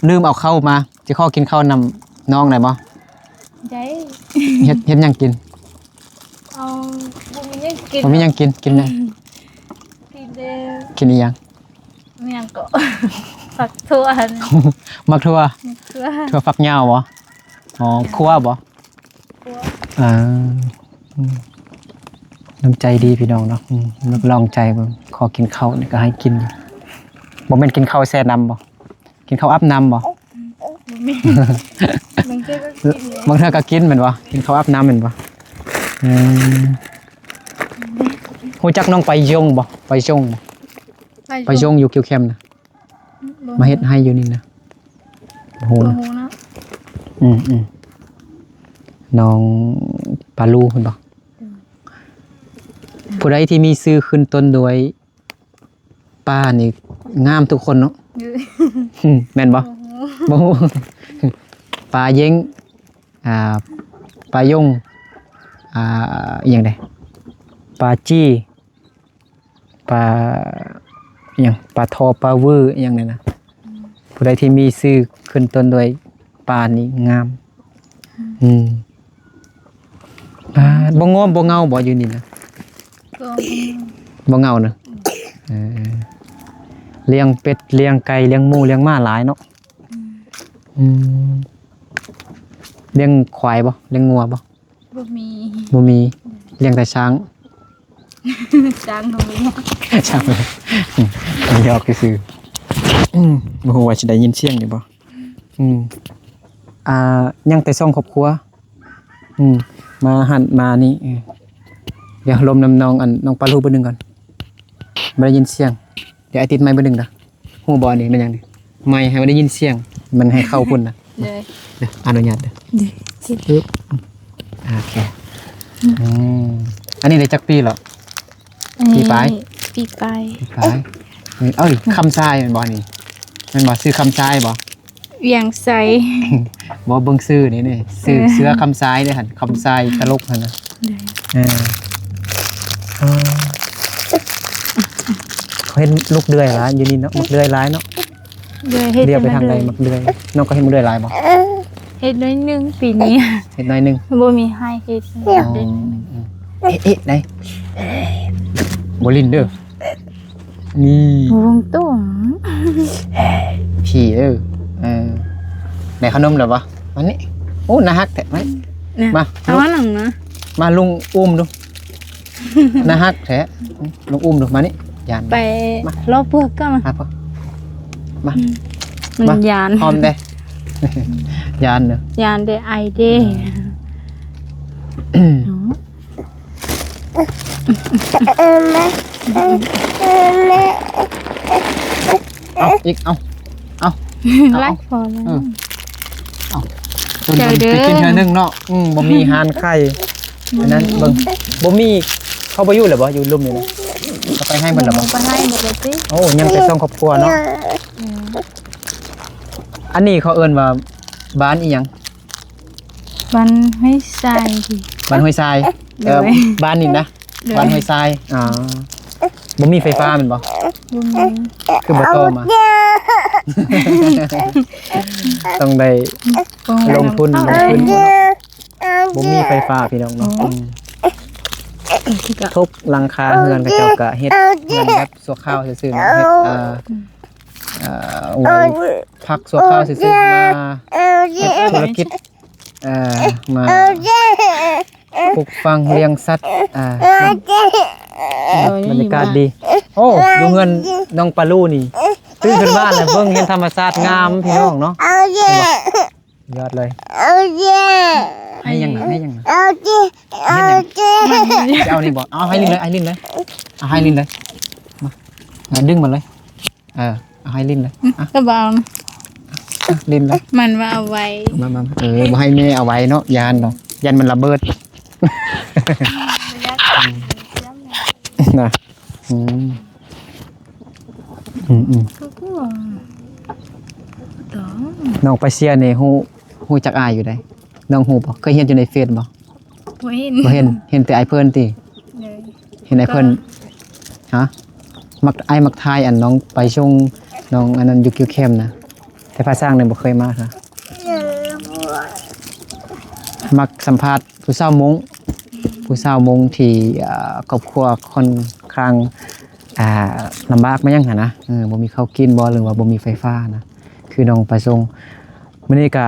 ລືມເອົາເຂົ້າມາ ຊິຂໍກິນເຂົ້ານຳນ້ອງໄດ້ບໍ່? ໄດ້. ເຮັດ ເຮັດຫຍັງກິນ? ເອົາ ບໍ່ມີຫຍັງກິນ. ບໍ່ມີຫຍັງກິນ ກິນຫຍັງ? ກິນແຕ່ ກິນອີ່ຫຍັງ? ແມ່ນຫຍັງເກາະ? ໝາກຖົ່ວຫັ້ນ. ໝາກຖົ່ວ? ໝາກຖົ່ວ ຖົ່ວຝັກຍາວບໍ່? ອໍ ຂົ້ວບໍ່? ເອີ ອືມ ນ້ຳໃຈດີພີ່ນ້ອງເນາະ. ອືມ ລອງໃຈເບິ່ງ ຂໍກິນເຂົ້ານີ້ກໍໃຫ້ກິນ. ບໍ່ແມ່ນກິນເຂົ້າແຊ່ນ້ຳບໍ່? ກິນເຂົ້າອາບນ້ຳບໍ່? ບໍ່ແມ່ນ ບາງເທື່ອກໍກິນ ບາງເທື່ອກໍກິນແມ່ນບໍ່? ກິນເຂົ້າອາບນ້ຳແມ່ນບໍ່? ອືມ ຮູ້ຈັກນ້ອງປາຍົງບໍ່? ປາຍົງ ປາຍົງ ປາຍົງຢູ່ກິວແຄມນະ. ບໍ່ ມາເຮັດໄຮ່ຢູ່ນີ້ນະ. ບໍ່ຮູ້ນະ. ບໍ່ຮູ້ນະ. ອືມ ອືມ ນ້ອງປາລູເພິ່ນບໍ່? ອືມ ຜູ້ໃດທີ່ມີຊື່ຂຶ້ນຕົ້ນດ້ວຍປານີ້ງາມທຸກຄົນເນາະ. ເອີ ອືມ ແມ່ນບໍ່? ບໍ່ຮູ້ ບໍ່ຮູ້. ປາເຢັງ ອ່າ ປາຍົງ ອ່າ ອີ່ຫຍັງເດ ປາຈີ ປາ ອີ່ຫຍັງ ປາທໍ່ ປາວື ອີ່ຫຍັງນີ້ນະ. ອືມ ຜູ້ໃດທີ່ມີຊື່ຂຶ້ນຕົ້ນດ້ວຍປານີ້ງາມ. ອືມ ອືມ ອ່າ ບໍ່ງອມບໍ່ເຫງົາບໍ່ຢູ່ນີ້ນະ? ກໍບໍ່ເຫງົານະ. ອືມ ເອີ ລ້ຽງເປັດລ້ຽງໄກ່ລ້ຽງໝູລ້ຽງໝາຫຼາຍເນາະ. ອືມ ອືມ ລ້ຽງຄວາຍບໍ່? ລ້ຽງງົວບໍ່? ບໍ່ມີ ບໍ່ມີ. ອືມ ລ້ຽງແຕ່ຊ້າງ. ຊ້າງກໍບໍ່ມີ ຊ້າງ ອືມ ຢອກຊື່ໆ. ອືມ ບໍ່ຮູ້ວ່າຊິໄດ້ຍິນສຽງຢູ່ບໍ່. ອືມ ອ່າ ຍັງແຕ່ສອງຄອບຄົວ. ອືມ ມາຫັ້ນມານີ້. ເອີ ດຽວລົມນຳນ້ອງ ອັນ ນ້ອງປາລູເບິ່ງໜຶ່ງກ່ອນ ບໍ່ໄດ້ຍິນສຽງ. ດຽວອ້າຍຕິດໄມເບິ່ງໜຶ່ງເດີ. ຮູ້ບໍ່ນີ້ແມ່ນຫຍັງນີ້? ໄມໃຫ້ມັນໄດ້ຍິນສຽງ ມັນໃຫ້ເຂົ້າພຸ້ນນະ. ເດີ ເດີ ອະນຸຍາດເດີ. ເດີ ໂອເຄ. ອືມ ອືມ ອັນນີ້ໄດ້ຈັກປີແລ້ວ? ອັນນີ້ ປີປາຍ ປີປາຍ ປີປາຍ. ເອີຍ ຄຳຊາຍແມ່ນບໍ່ນີ້? ແມ່ນບໍ່? ຊື່ຄຳຊາຍບໍ່? ວຽງໄຊ. ບໍ່ ເບິ່ງຊື່ນີ້ ນີ້ຊື່ ເອີ ເສືອຄຳຊາຍເດ້ຫັ້ນ ຄຳຊາຍຕະຫຼົກຫັ້ນນະ. ເອີ ເອີ ເຂົາເຫັນລູກເດືອຍຫຼາຍຢູ່ນີ້ເນາະ ໝາກເດືອຍຫຼາຍເນາະ. ເດືອຍເຮັດ ລຽວໄປທາງໃດ ໝາກເດືອຍ? ນ້ອງກໍເຫັນໝາກເດືອຍຫຼາຍບໍ່? ເຮັດໜ້ອຍໜຶ່ງປີນີ້ ເຮັດໜ້ອຍໜຶ່ງ ບໍ່ມີໃຫ້ເຮັດ. ອໍ ເອະ ເອະ ໄດ ບໍ່ຫຼິ້ນເດີ. ນີ້ ໂອ້ ຕົງ ຜີເດີ. ເອີ ໄດ້ຂະໜົມແລ້ວບໍ່? ມານີ້. ໂອ້ ໜ້າຮັກແທ້. ມານີ້ ມາ ເອົາອັນນັ້ນນະ ມາລຸງອຸ້ມດູ. ໜ້າຮັກແທ້. ອືມ ລົງອຸ້ມດູ ມານີ້ ຢ້ານ. ໄປເລາະເປືອກກ່ອນ ມາ ມາ ອືມ ມັນ ມາ ຢ້ານ ຫອມແດ່. ຢ້ານເດີ ຢ້ານແດ່ ອາຍແດ່. ອືມ ເອົາອີກ ເອົາ ເອົາ ເອົາ ໄດ້ພໍແລ້ວ. ເອີ ເອົາ ຕົວນີ້ໄປກິນເທື່ອໜຶ່ງເນາະ. ອືມ ບໍ່ມີຮ້ານຂາຍ ອືມ ອັນນັ້ນເບິ່ງ ບໍ່ມີ ເຂົາບໍ່ຢູ່ແລ້ວບໍ່? ຢູ່ລຸ່ມນີ້ນະ ເຂົາໄປໃຫ້ໝົດແລ້ວບໍ່? ໄປໃຫ້ໝົດແລ້ວຕິ. ໂອ້ ຍັງແຕ່ສອງຄອບຄົວເນາະ. ອືມ ອັນນີ້ເຂົາເອີ້ນວ່າບ້ານອີ່ຫຍັງ? ບ້ານຫ້ວຍຊາຍຕິ. ບ້ານຫ້ວຍຊາຍ. ໂດຍ ເອີ ບ້ານນີ້ນະ. ໂດຍ ບ້ານຫ້ວຍຊາຍ. ອໍ ບໍ່ມີໄຟຟ້າແມ່ນບໍ່? ບໍ່ມີ. ຄືບໍ່ຕໍ່ມາ? ຕ້ອງໄດ້ລົງທຶນ ລົງທຶນເນາະ. ບໍ່ມີໄຟຟ້າພີ່ນ້ອງເນາະ. ອືມ ອືມ ທຸກຫຼັງຄາເຮືອນເຂົາເຈົ້າກະເຮັດເຮືອນແບບຊົ່ວຄາວຊື່ໆເນາະ ເຮັດ ອ່າ ອືມ ເອີ ໄວ້ພັກຊົ່ວຄາວຊື່ໆ ມາເຮັດທຸລະກິດ ເອີ ມາປູກຝັງລ້ຽງສັດ. ອ່າ ເອີ ບັນຍາກາດດີ. ໂອ້ ຢູ່ເຮືອນນ້ອງປາລູນີ້ ຕື່ນຂຶ້ນມາແລ້ວ ເບິ່ງເຫັນທຳມະຊາດງາມພີ່ນ້ອງເນາະ. ເຫັນບໍ່? ຍອດເລີຍ. ໃຫ້ຫຍັງນະ? ໃຫ້ຫຍັງນະ? ເອົານີ້ບໍ່? ເອົາໃຫ້ຫຼິ້ນເລີຍ ໃຫ້ຫຼິ້ນເລີຍ. ເອົາໃຫ້ຫຼິ້ນເລີຍ. ມາ ດຶງມາເລີຍ. ເອີ ເອົາໃຫ້ຫຼິ້ນເລີຍ. ອືມ ອ່ະ ກໍບໍ່ເອົານະ. ຫຼິ້ນເລີຍ. ມັນວ່າເອົາໄວ້. ມາ ມາ ເອີ ບໍ່ໃຫ້ແມ່ເອົາໄວ້ເນາະ ຢ້ານເນາະ ຢ້ານມັນລະເບີດ ນະ. ອືມ ອືມ ອືມ ນ້ອງປາເຊຍນີ້ຮູ້ ຮູ້ຈັກອ້າຍຢູ່ໃດ໋ ນ້ອງຮູ້ບໍ່? ເຄີຍເຫັນຢູ່ໃນເຟສບໍ່? ບໍ່ເຫັນ ບໍ່ເຫັນ ເຫັນແຕ່ອ້າຍເພິ່ນຕິ? ໂດຍ ເຫັນອ້າຍເພິ່ນ. ຮະ? ມັກ ອ້າຍມັກຖ່າຍອັນນ້ອງໄປສົ່ງ ນ້ອງອັນນັ້ນຢູ່ກິວແຄມນະ ແຕ່ພາຊ້າງນີ້ບໍ່ເຄີຍມາຊະ. ມັກສຳພາດຜູ້ສາວມົ້ງ ຜູ້ສາວມົ້ງທີ່ ເອີ ຄອບຄົວຄ່ອນຂ້າງ ອ່າ ລຳບາກມາຫຍັງຫັ້ນນະ ເອີ ບໍ່ມີເຂົ້າກິນບໍ່ ຫຼືວ່າບໍ່ມີໄຟຟ້ານະ ຄືນ້ອງໄປສົ່ງ. ມື້ນີ້ກະ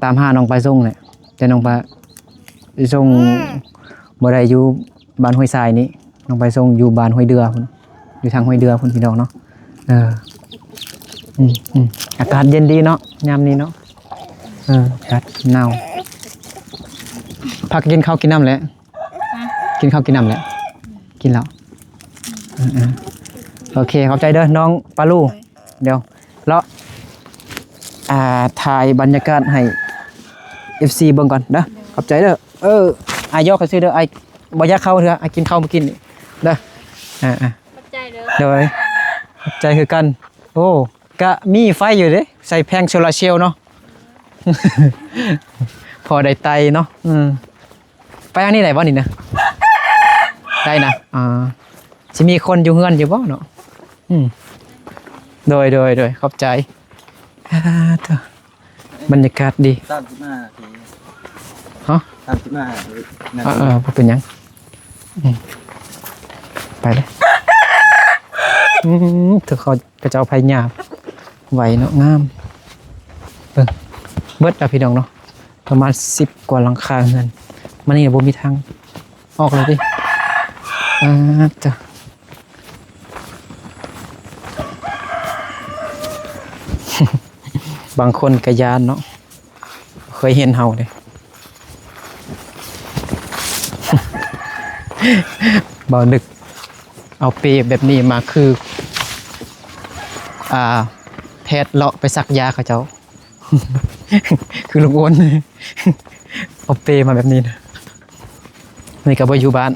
ຕາມຫານ້ອງໄປສົ່ງແຫຼະ ແຕ່ນ້ອງໄປສົ່ງ ອືມ ບໍ່ໄດ້ຢູ່ ບ້ານຫ້ວຍຊາຍນີ້ ນ້ອງໄປສົ່ງຢູ່ບ້ານຫ້ວຍເດືອພຸ້ນ ຢູ່ທາງຫ້ວຍເດືອພຸ້ນພີ່ນ້ອງເນາະ. ເອີ ອືມ ອືມ ອາກາດເຢັນດີເນາະ ຍາມນີ້ເນາະ. ເອີ ອາກາດໜາວ. ພາກັນກິນເຂົ້າກິນນ້ຳແຫຼະ ກິນເຂົ້າກິນນ້ຳແຫຼະ ກິນແລ້ວ. ເອີ ເອີ ໂອເຄ ຂອບໃຈເດີນ້ອງປາລູ. ດຽວເລາະ ອ່າ ຖ່າຍບັນຍາກາດໃຫ້ເອັຟຊີເບິ່ງກ່ອນເດີ. ຂອບໃຈເດີ. ເອີ ອ້າຍຢອກຊື່ໆເດີ ອ້າຍບໍ່ຢາກເຂົ້າເທື່ອ ອ້າຍກິນເຂົ້າມື້ກີ້ນີ້ເດີ. ອ່າໆ ຂອບໃຈເດີ. ໂດຍ ຂອບໃຈຄືກັນ. ໂອ້ ກະມີໄຟຢູ່ເດ້ ໃສ່ແຜງໂຊລາເຊວເນາະ ພໍໄດ້ໄຕ່ເນາະ. ອືມ ໄປທາງນີ້ໄດ້ບໍ່ນີ້ນະ? ໄດ້ນະ. ອ່າ ຊິມີຄົນຢູ່ເຮືອນຢູ່ບໍ່ເນາະ? ອືມ ໂດຍ ໂດຍ ໂດຍ ຂອບໃຈ. ອ່າ ໂທ້ ບັນຍາກາດດີ. ສາມສິບຫ້ານາທີ. ຮະ? ສາມສິບຫ້ານາທີ. ເອີ ບໍ່ເປັນຫຍັງ. ອືມ ໄປເລີຍ. ອືມ ຖືເຂົາ ເຂົາເຈົ້າພະຍາຍາມໄວ້ເນາະ ງາມ. ເບິ່ງ ເບິດແລ້ວພີ່ນ້ອງເນາະ ປະມານສິບກວ່າຫຼັງຄາເຮືອນ. ມານີ້ບໍ່ມີທາງອອກເລີຍຕິ. ອ່າ ເຈົ້າ ບາງຄົນກະຢ້ານເນາະ ເຄີຍເຫັນເຮົາເດ້. ບ່າວນຶກເອົາເປແບບນີ້ມາຄື ອ່າ ແພດເລາະໄປສັກຢາເຂົາເຈົ້າ ຄືລຸງໂອນ ເອົາເປມາແບບນີ້ນະ. ນີ້ກະບໍ່ຢູ່ບ້ານ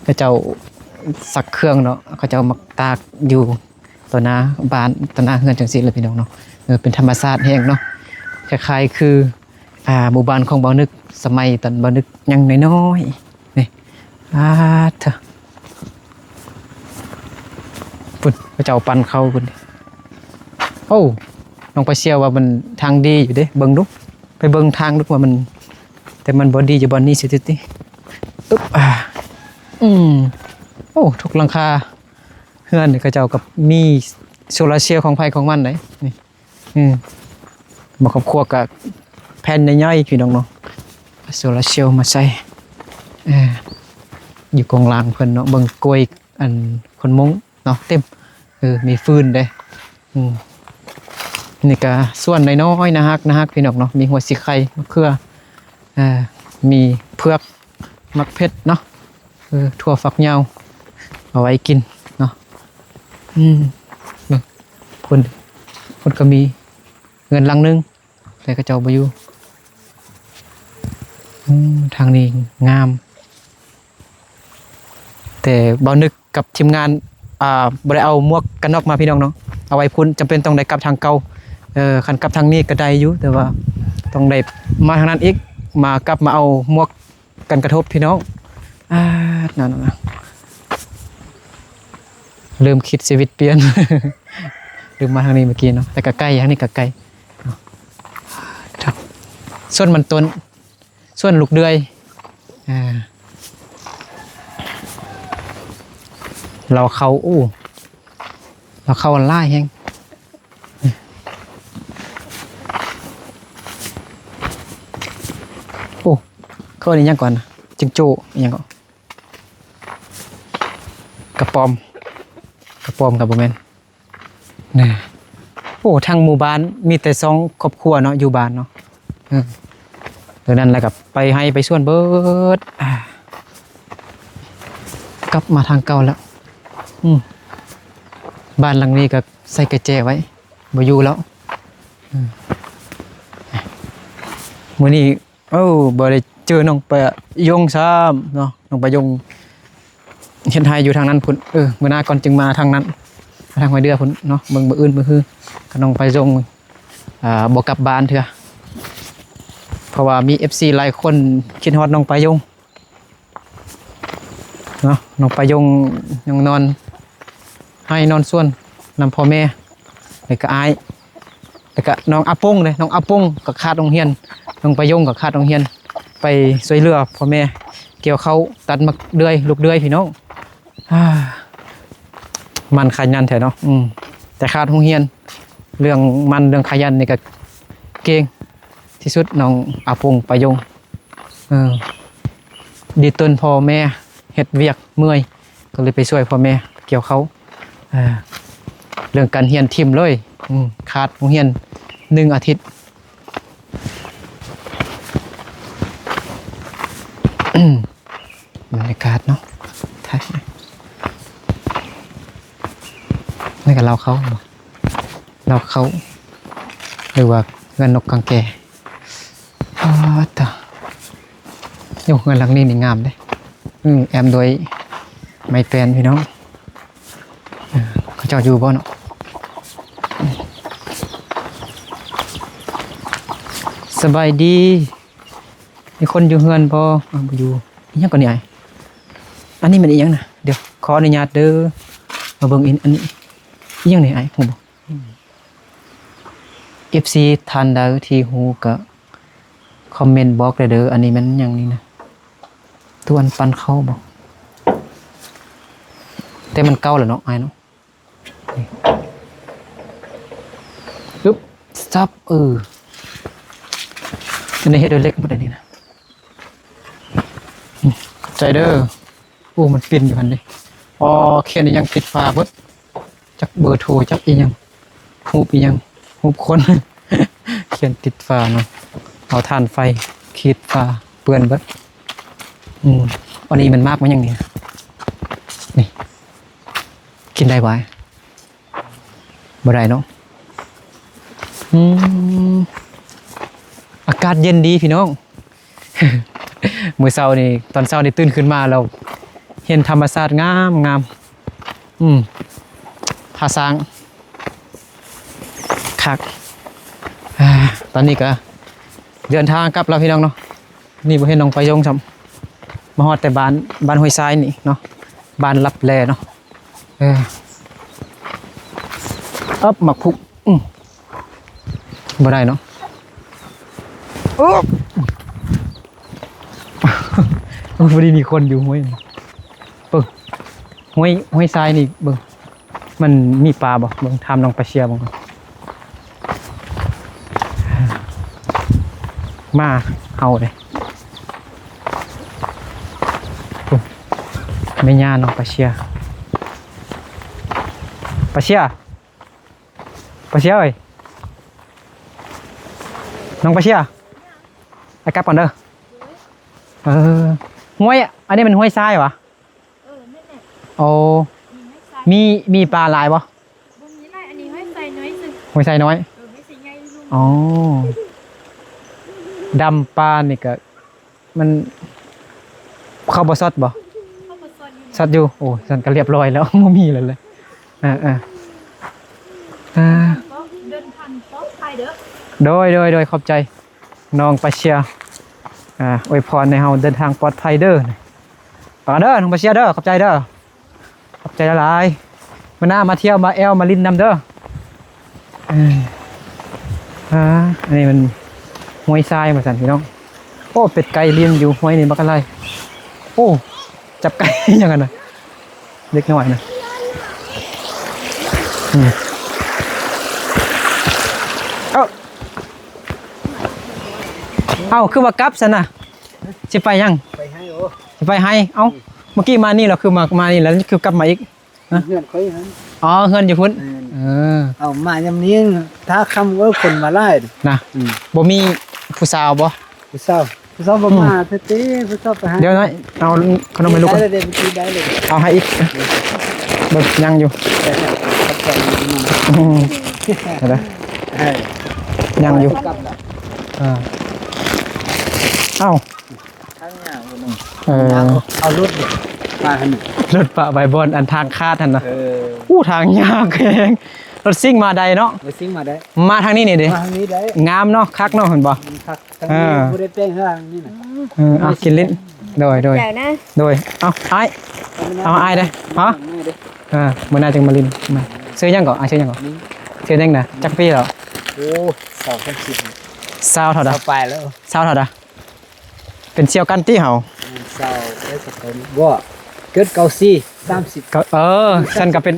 ເຂົາເຈົ້າຊັກເຄື່ອງເນາະ ເຂົາເຈົ້າມັກຕາກຢູ່ ຕໍ່ໜ້າບ້ານ ຕໍ່ໜ້າເຮືອນຈັ່ງຊີ້ແຫຼະພີ່ນ້ອງເນາະ. ເອີ ເປັນທຳມະຊາດແຮງເນາະ ຄ້າຍໆຄື ອ່າ ໝູ່ບ້ານຂອງບ່າວນຶກ ສະໄໝຕອນບ່າວນຶກຍັງນ້ອຍໆ ນີ້. ອາ ເທີ ພຸ້ນ ເຂົາເຈົ້າປັ່ນເຂົ້າພຸ້ນ. ໂອ້ ນ້ອງປາຊຽວວ່າມັນທາງດີຢູ່ເດ້ ເບິ່ງດຸ ໄປເບິ່ງທາງດຸວ່າມັນ ແຕ່ມັນບໍ່ດີຢູ່ບ່ອນນີ້ຊິຕິ ອຶບ ອາ ອືມ ໂອ້ ທຸກຫຼັງຄາເຮືອນນີ້ ເຂົາເຈົ້າກໍມີໂຊລາເຊວຂອງໃຜຂອງມັນໄດ໋ ນີ້. ອືມ ບາງຄອບຄົວກໍແຜ່ນໃຫຍ່ໆ ພີ່ນ້ອງເນາະ ໂຊລາເຊວມາໃສ່. ເອີ ຢູ່ກອງລ່າງເພິ່ນເນາະ ເບິ່ງກ້ວຍ ອັນ ຄົນມົ້ງເນາະ ເຕັມ. ເອີ ມີຟືນເດ້. ອືມ ນີ້ກໍສວນນ້ອຍໆ ໜ້າຮັກ ໜ້າຮັກ ພີ່ນ້ອງເນາະ ມີຫົວສີໄຄ ມະເຂືອ ເອີ ມີເຜືອກ ໝາກເຜັດເນາະ ເອີ ຖົ່ວຝັກຍາວ ເອົາໄວ້ກິນເນາະ. ອືມ ເບິ່ງ ພຸ້ນ ພຸ້ນກໍມີເຮືອນຫຼັງໜຶ່ງ ແຕ່ເຂົາເຈົ້າບໍ່ຢູ່. ອືມ ທາງນີ້ງາມ ແຕ່ບ່າວນຶກກັບທີມງານ ອ່າ ບໍ່ໄດ້ເອົາໝວກກັນນັອກມາ ພີ່ນ້ອງເນາະ ເອົາໄວ້ພຸ້ນ ຈຳເປັນຕ້ອງໄດ້ກັບທາງເກົ່າ. ເອີ ຄັນກັບທາງນີ້ກໍໄດ້ຢູ່ ແຕ່ວ່າຕ້ອງໄດ້ມາທາງນັ້ນອີກ ມາກັບມາເອົາໝວກ ກັນກະທົບພີ່ນ້ອງ. ອາ ນັ້ນນະ ເລີ່ມຄິດຊີວິດປ່ຽນ ລືມມາທາງນີ້ເມື່ອກີ້ເນາະ ແຕ່ກະໄກ ທາງນີ້ກະໄກເນາະ. ສວນມັນຕົ້ນ ສວນລູກເດືອຍ ອາ ລາວເຂົ້າ ໂອ້ ລາວເຂົ້າຫຼາຍແຮງ. ໂອ້ ເຂົາເອີ້ນອີ່ຫຍັງກ່ອນນະ ຈິງໂຈ້ ອີ່ຫຍັງເກາະ ກະປອມ ກະປອມກໍບໍ່ແມ່ນນະ. ໂອ້ ທັງໝູ່ບ້ານມີແຕ່ສອງຄອບຄົວເນາະ ຢູ່ບ້ານເນາະ. ເອີ ເທົ່ານັ້ນແລ້ວກໍໄປໄຮ່ໄປສວນເບິດ ອາ ກັບມາທາງເກົ່າແລ້ວ. ອືມ ບ້ານຫຼັງນີ້ກໍໃສ່ກະແຈໄວ້ ບໍ່ຢູ່ແລ້ວ. ອືມ ມື້ນີ້ ໂອ້ ບໍ່ໄດ້ເຈີນ້ອງປາຍົງຊ້ຳເນາະ ນ້ອງປາຍົງເຮັດໄຮ່ຢູ່ທາງນັ້ນພຸ້ນ. ເອີ ມື້ໜ້າກ່ອນຈຶ່ງມາທາງນັ້ນ ມາທາງຫ້ວຍເດື່ອພຸ້ນເນາະ ເບິ່ງມື້ອື່ນມື້ຮື ກັບນ້ອງປາຍົງ ອ່າ ບໍ່ກັບບ້ານເທື່ອ ເພາະວ່າມີເອັຟຊີຫຼາຍຄົນຄິດຮອດນ້ອງປາຍົງ ເນາະ. ນ້ອງປາຍົງຍັງນອນໄຮ່ນອນສວນນຳພໍ່ແມ່ ແລ້ວກະອ້າຍ ແລ້ວກະນ້ອງອາປົງເດ້ ນ້ອງອາປົງກໍຂາດໂຮງຮຽນ ນ້ອງປາຍົງກໍຂາດໂຮງຮຽນ ໄປຊ່ວຍເຫຼືອພໍ່ແມ່ກ່ຽວເຂົ້າ ຕັດໝາກເດືອຍ ລູກເດືອຍ ພີ່ນ້ອງ. ອາ ມັນຂະຫຍັນແທ້ເນາະ. ອືມ ແຕ່ຂາດໂຮງຮຽນ ເລື່ອງມັນເລື່ອງຂະຫຍັນນີ້ກໍເກັ່ງທີ່ສຸດ ນ້ອງອາປົງປາຍົງ. ເອີ ດີຕົນພໍ່ແມ່ເຮັດວຽກເມື່ອຍ ກໍເລີຍໄປຊ່ວຍພໍ່ແມ່ກ່ຽວເຂົ້າ. ເອີ ເລື່ອງການຮຽນຖິ້ມເລີຍ ອືມ ຂາດໂຮງຮຽນໜຶ່ງອາທິດ. ບັນຍາກາດເນາະ ນີ້ກໍລາວເຂົ້າ ລາວເຂົ້າ ຫຼືວ່າເຮືອນນົກກາງແກ. ອາ ຕາ ໂອ້ ເຮືອນຫຼັງນີ້ນີ້ງາມເດ້. ອືມ ແອ້ມດ້ວຍໄມ້ແປ້ນ ພີ່ນ້ອງ. ເອີ ເຂົາເຈົ້າຢູ່ບໍ່ເນາະ? ສະບາຍດີ ມີຄົນຢູ່ເຮືອນບໍ່? ອາ ບໍ່ຢູ່. ອີ່ຫຍັງກໍນີ້ອ້າຍ? ອັນນີ້ແມ່ນອີ່ຫຍັງນະ? ດຽວ ຂໍອະນຸຍາດເດີ ມາເບິ່ງອີ່ ອັນນີ້ ອີ່ຫຍັງນີ້ອ້າຍ ຮູ້ບໍ່? ເອັຟຊີທ່ານໃດທີ່ຮູ້ກໍຄອມເມັນບອກແດ່ເດີ. ອັນນີ້ແມ່ນຫຍັງນີ້ນະ? ຕົວອັນປັ່ນເຂົ້າບໍ? ແຕ່ມັນເກົ່າແລ້ວເນາະ ອ້າຍເນາະ. ອຶບ ສະຕັບ ເອີ ອັນນີ້ເຮັດດ້ວຍເຫຼັກໝົດອັນນີ້ນະ. ອືມ ຂອບໃຈເດີ. ໂອ້ ມັນປິ່ນຢູ່ຫັ້ນເດ້. ອໍ ຂຽນອີ່ຫຍັງຕິດຝາເບິດ ຈັກເບີໂທ ຈັກອີ່ຫຍັງ ຮູບອີ່ຫຍັງ ຮູບຄົນ ຂຽນຕິດຝາເນາະ. ເອົາຖ່ານໄຟຂີດຝາເປື້ອນເບິດ. ອືມ ອັນນີ້ມັນໝາກມັນຫຍັງນີ້ ນີ້ ກິນໄດ້ບໍ່? ບໍ່ໄດ້ເນາະ. ອືມ ອາກາດເຢັນດີພີ່ນ້ອງ. ມື້ເຊົ້ານີ້ ຕອນເຊົ້ານີ້ຕື່ນຂຶ້ນມາແລ້ວ ເຫັນທຳມະຊາດງາມໆ. ອືມ ຜາຊ້າງ ຄັກ ອ່າ ຕອນນີ້ກໍເດີນທາງກັບແລ້ວພີ່ນ້ອງເນາະ. ນີ້ບໍ່ເຫັນນ້ອງປາຍົງຊ້ຳ ມາຮອດແຕ່ບ້ານ ບ້ານຫ້ວຍຊາຍນີ້ເນາະ ບ້ານລັບແລເນາະ. ເອີ ອັບ ໝາກພຸກ ອື ບໍ່ໄດ້ເນາະ. ອຶບ ພໍດີມີຄົນຢູ່ຫ້ວຍ ເບິ່ງ ຫ້ວຍ ຫ້ວຍຊາຍນີ້ເບິ່ງ ມັນມີປາບໍ່? ເບິ່ງ ຖາມນ້ອງປາເຊຍເບິ່ງກ່ອນ ມາເຮົາເດ້. ໂອ້ ແມ່ຍ່ານ້ອງປາເຊຍ ປາເຊຍ ປາເຊຍເອີຍ ນ້ອງປາເຊຍ ອ້າຍກັບກ່ອນເດີ. ເອີ ຫ້ວຍ ອັນນີ້ແມ່ນຫ້ວຍຊາຍຫວາ? ເອີ ແມ່ນແຫຼະ. ໂອ້ ມີຫ້ວຍຊາຍ ມີ ມີປາຫຼາຍບໍ່? ບໍ່ມີຫຼາຍ ອັນນີ້ຫ້ວຍຊາຍນ້ອຍຊື່ ຫ້ວຍຊາຍນ້ອຍ. ເອີ ຫ້ວຍຊາຍໃຫຍ່ຢູ່. ອໍ ດຳປານີ້ກະ ມັນ ເຂົາບໍ່ຊັອດບໍ່? ເຂົາບໍ່ຊັອດຢູ່ ຊັອດຢູ່. ໂອ້ ຊັ້ນກະລຽບຮ້ອຍແລ້ວ ບໍ່ມີແລ້ວແຫຼະ. ເອີໆ ເດີນທາງປອດໄພເດີ. ໂດຍໆໆ ຂອບໃຈ ນ້ອງປາເຊຍ ອາ ອວຍພອນໃຫ້ເຮົາເດີນທາງປອດໄພເດີ. ປາເດີ ນ້ອງປາເຊຍເດີ ຂອບໃຈເດີ ຂອບໃຈຫຼາຍໆ. ມື້ໜ້າມາທ່ຽວ ມາແອວ ມາຫຼິ້ນນຳເດີ. ເອີ ອາ ອັນນີ້ມັນຫ້ວຍຊາຍວ່າຊັ້ນພີ່ນ້ອງ. ໂອ້ ເປັດໄກ່ຫຼິ້ນຢູ່ຫ້ວຍນີ້ບັກຫຼາຍ. ໂອ້ ຈັບໄກ່ຫຍັງຫັ້ນນະ ເດັກນ້ອຍນະ. ອືມ ເອົ້າ ເອົ້າ ຄືວ່າກັບຊັ້ນນະ ຊິໄປຫຍັງ? ໄປໄຮ່. ໂອ້ ຊິໄປໄຮ່. ເອົ້າ ອືມ ເມື່ອກີ້ມານີ້ແລ້ວ ຄືມາ ມານີ້ແລ້ວ ຄືກັບມາອີກ? ຮະ? ເຮືອນຂ້ອຍຫັ້ນ. ອໍ ເຮືອນຢູ່ພຸ້ນ. ແມ່ນ. ເອີ ເອົາມາຍາມນີ້ ຖ້າຄ່ຳ ໂອ້ຍ ຄົນມາຫຼາຍນະ. ອືມ ບໍ່ມີຜູ້ສາວບໍ່? ຜູ້ສາວ ຜູ້ສາວບໍ່ມາແທ້ໆ ຜູ້ສາວໄປຫາ. ດຽວໜ້ອຍ ເອົາຂະໜົມໃຫ້ລູກກ່ອນ. ໄດ້ເລີຍ ໄດ້ເລີຍ ເອົາໃຫ້ອີກ ເບິ່ງ ຍັງຢູ່. ອືມ ເຫັນລະ ຍັງຢູ່. ເອີ ເອົ້າ ທາງຍາວເນາະ. ເອີ ເອົາລົດປະຫັ້ນ ລົດປະໄວ້ບ່ອນອັນທາງຄາດຫັ້ນນະ. ເອີ ໂອ້ ທາງຍາວແຮງ. ລົດຊິງມາໄດ້ເນາະ ລົດຊິງມາໄດ້. ມາທາງນີ້ນີ້ເດ້ ມາທາງນີ້ໄດ້ ງາມເນາະ ຄັກເນາະ ເຫັນບໍ່? ມັນຄັກ ທາງນີ້ ເອີ ບໍ່ໄດ້ແປງທາງນີ້ນະ. ເອີ ເອົາກິນຫຼິ້ນ. ໂດຍໆ ແຖວນະ ໂດຍ. ເອົາອ້າຍ ເອົາອ້າຍເດ້. ຮະ? ເອີ ມື້ໜ້າຈຶ່ງມາຫຼິ້ນ. ຊື່ຫຍັງເກາະ? ອ້າຍຊື່ຫຍັງເກາະ? ຊື່ເນັ່ງນະ. ຈັກປີແລ້ວ? ໂອ້ ຊາວ ສາມສິບ ຊາວເທົ່າໃດ? ຊາວປາຍແລ້ວ ຊາວເທົ່າໃດ? ເປັນສ່ຽວກັນຕິເຮົາ? ແມ່ນ ຊາວ ເອີ ຊາວເກົ້າ ບໍ່ ເກີດເກົ້າສີ່ ສາມສິບ. ເອີ ຊັ້ນກໍເປັນ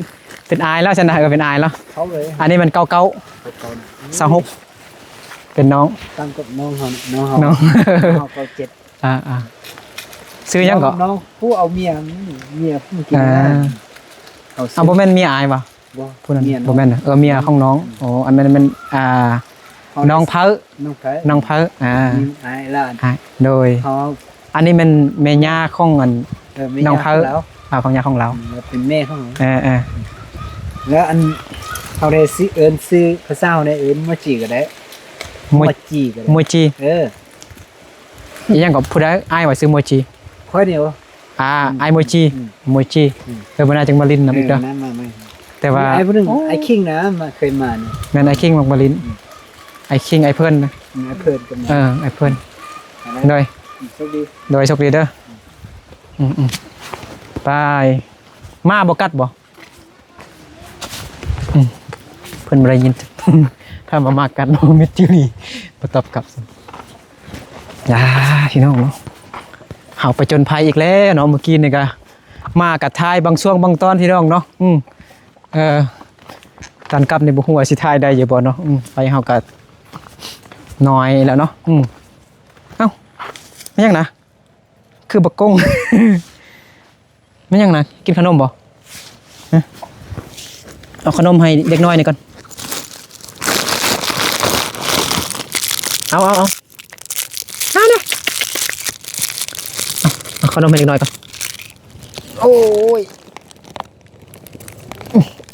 ເປັນອ້າຍແລ້ວຊັ້ນນະ. ເອີ ເປັນອ້າຍແລ້ວ ເຂົາເລີຍ. ອັນນີ້ມັນເກົ້າເກົ້າ ເກົ້າເກົ້າ ຊາວຫົກ ເປັນນ້ອງ ຕ່າງກັບນ້ອງເຮົາ ນ້ອງເຮົາ ນ້ອງເຮົາເກົ້າເຈັດ. ອ່າໆ ຊື່ຫຍັງເກາະ? ນ້ອງ ນ້ອງຜູ້ເອົາເມຍ ເມຍຜູ້ກິນ ອ່າ ເອົາ ບໍ່ແມ່ນເມຍອ້າຍບໍ່? ບໍ່ ຜູ້ນັ້ນ ເມຍນ້ອງ ບໍ່ແມ່ນນະ. ເອີ ເມຍຂອງນ້ອງ. ອືມ ໂອ້ ອັນນັ້ນແມ່ນ ອ່າ ນ້ອງເພີ ນ້ອງເພີ ນ້ອງເພີ. ອ່າ ມີອ້າຍຫຼານ ໂດຍ. ເຮົາ ອັນນີ້ແມ່ນແມ່ຍ່າຂອງອັນ ເອີ ແມ່ຍ່າ ນ້ອງເພີ ຂອງລາວ ອ່າ ຂອງຍ່າຂອງລາວ. ອືມ ເປັນແມ່ຂອງ ເອີໆ ແລ້ວອັນ ເຮົາໄດ້ຊື່ ເອີ້ນຊື່ພາສາເຮົາໄດ້ເອີ້ນໂມຈິກໍໄດ້ ໂມ ໂມຈິກໍໄດ້ ໂມຈິ. ເອີ ອີຫຍັງກໍ ຜູ້ໃດ? ອ້າຍວ່າຊື່ໂມຈິ ຂ້ອຍນີ້ບໍ່? ອ່າ ອືມ ອ້າຍໂມຈິ ອືມ ໂມຈິ. ອືມ ເອີ ມື້ໜ້າຈຶ່ງມາຫຼິ້ນນຳອີກເດີ. ເອີ ມາ ມາ ແຕ່ວ່າ ມີອ້າຍຜູ້ໜຶ່ງ ໂອ້ ອ້າຍຄິງນະ ມາ ເຄີຍມານີ້. ແມ່ນ ອ້າຍຄິງມັກມາຫຼິ້ນ. ອືມ ອ້າຍຄິງ ອ້າຍເພິ່ນນະ. ອືມ ອ້າຍເພິ່ນກໍມາ. ເອີ ອ້າຍເພິ່ນ. ເອົາລະ ໂດຍ ໂຊກດີ ໂດຍ ໂຊກດີເດີ. ອືມ ອືມ ອືມ ໄປ. ໝາບໍ່ກັດບໍ່? ອືມ ເພິ່ນບໍ່ໄດ້ຍິນ ຖາມວ່າໝາກັດບໍ່ ມິດຢູ່ນີ້ ບໍ່ຕອບກັບ. ອ່າ ພີ່ນ້ອງເນາະ ເຮົາປະຈົນໄພອີກແລ້ວເນາະ. ມື້ກີ້ນີ້ກະ ໝາກະຖ່າຍບາງຊ່ວງບາງຕອນ ພີ່ນ້ອງເນາະ. ອືມ ເອີ ຕອນກັບນີ້ບໍ່ຮູ້ວ່າຊິຖ່າຍໄດ້ຢູ່ບໍ່ເນາະ. ອືມ ໄຟເຮົາກະນ້ອຍແລ້ວເນາະ. ອືມ ເອົ້າ ແມ່ນຫຍັງນະ? ຄືບັກກົງ ແມ່ນຫຍັງນະ? ກິນຂະໜົມບໍ່? ຮະ? ເອົາຂະໜົມໃຫ້ເດັກນ້ອຍນີ້ກ່ອນ. ເອົາ ເອົາ ເອົາ ເອົານະ ເອົາ ເອົາຂະໜົມໃຫ້ເດັກນ້ອຍກ່ອນ. ໂອ້ຍ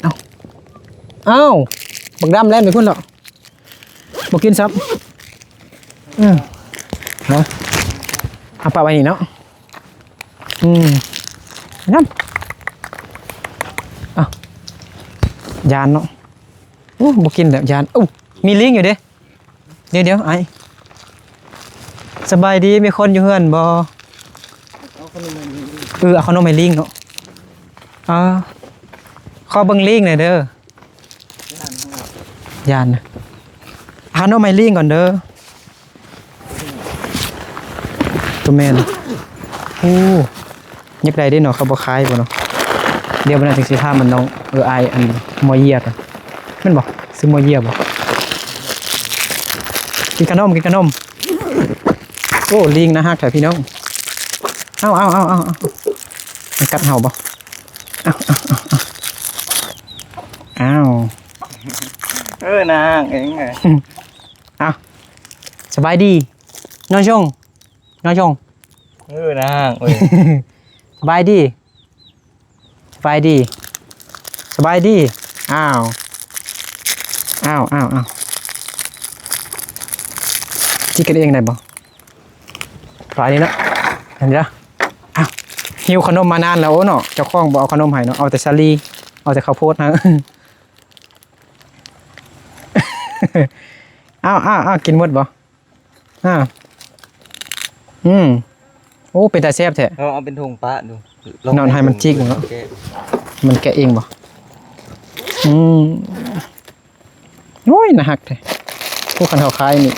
ເອົາ ເອົາ ບັກດຳແລ່ນໄປພຸ້ນແລ້ວ. ບໍ່ກິນຊ້ຳ. ເອີ ເອົາ ເອົາປະໄວ້ນີ້ເນາະ. ອືມ ນຳ ເອົາ ຢ້ານເນາະ. ໂອ້ ບໍ່ກິນແລ້ວ ຢ້ານ. ໂອ້ ມີລີງຢູ່ເດ້. ດຽວໆ ອ້າຍ ສະບາຍດີ ມີຄົນຢູ່ເຮືອນບໍ່? ເອົາຂະໜົມໃຫ້ລີງ ເອີ ເອົາຂະໜົມໃຫ້ລີງເນາະ. ອ່າ ຂໍເບິ່ງລີງໜ່ອຍເດີ. ຢ້ານ ເອົາຂະໜົມໃຫ້ລີງກ່ອນເດີ. ໂຕແມ່ນ ໂອ້ ຢາກໄດ້ເດ້ເນາະ ເຂົາບໍ່ຂາຍບໍ່ເນາະ? ດຽວມື້ໜ້າຈຶ່ງຊິພາມັນນ້ອງ ເອີ ອ້າຍ ອັນ ມົວເຢຍກ່ອນ ແມ່ນບໍ່? ຊື່ມົວເຢຍບໍ່? ກິນຂະໜົມ ກິນຂະໜົມ. ໂອ້ ລີງໜ້າຮັກແທ້ພີ່ນ້ອງ. ເອົາ ເອົາ ເອົາ ເອົາ ເອົາ ມັນກັດເຮົາບໍ່? ເອົາ ເອົາ ເອົາ ເອົາ ເອີ ໜ້າຮັກເອງ. ເອົາ ສະບາຍດີ ນ້ອງຊົງ ນ້ອງຊົງ. ເອີ ນາງເອີຍ ສະບາຍດີ ສະບາຍດີ ສະບາຍດີ. ອ້າວ ອ້າວ ອ້າວ ອ້າວ ຈິກກັນເອງໄດ້ບໍ່? ສະບາຍດີເນາະ ອັນນີ້ເດີ. ອ້າວ ຫິວຂະໜົມມານານແລ້ວ ໂອ້ເນາະ ເຈົ້າຂອງບໍ່ເອົາຂະໜົມໃຫ້ເນາະ ເອົາແຕ່ສາລີ ເອົາແຕ່ເຂົ້າໂພດໃຫ້. ອ້າວ ອ້າວ ອ້າວ ກິນໝົດບໍ່? ອ່າ ອືມ ໂອ້ ເປັນຕາແຊບແທ້. ລອງເອົາເປັນຖົງປະດູ ລອງ ນອນໃຫ້ມັນຈິກເນາະ ແກະ ມັນແກະເອງບໍ່? ອືມ ໂອ້ຍ ໜ້າຮັກແທ້. ຜູ້ຄັນເຮົາຂາຍນີ້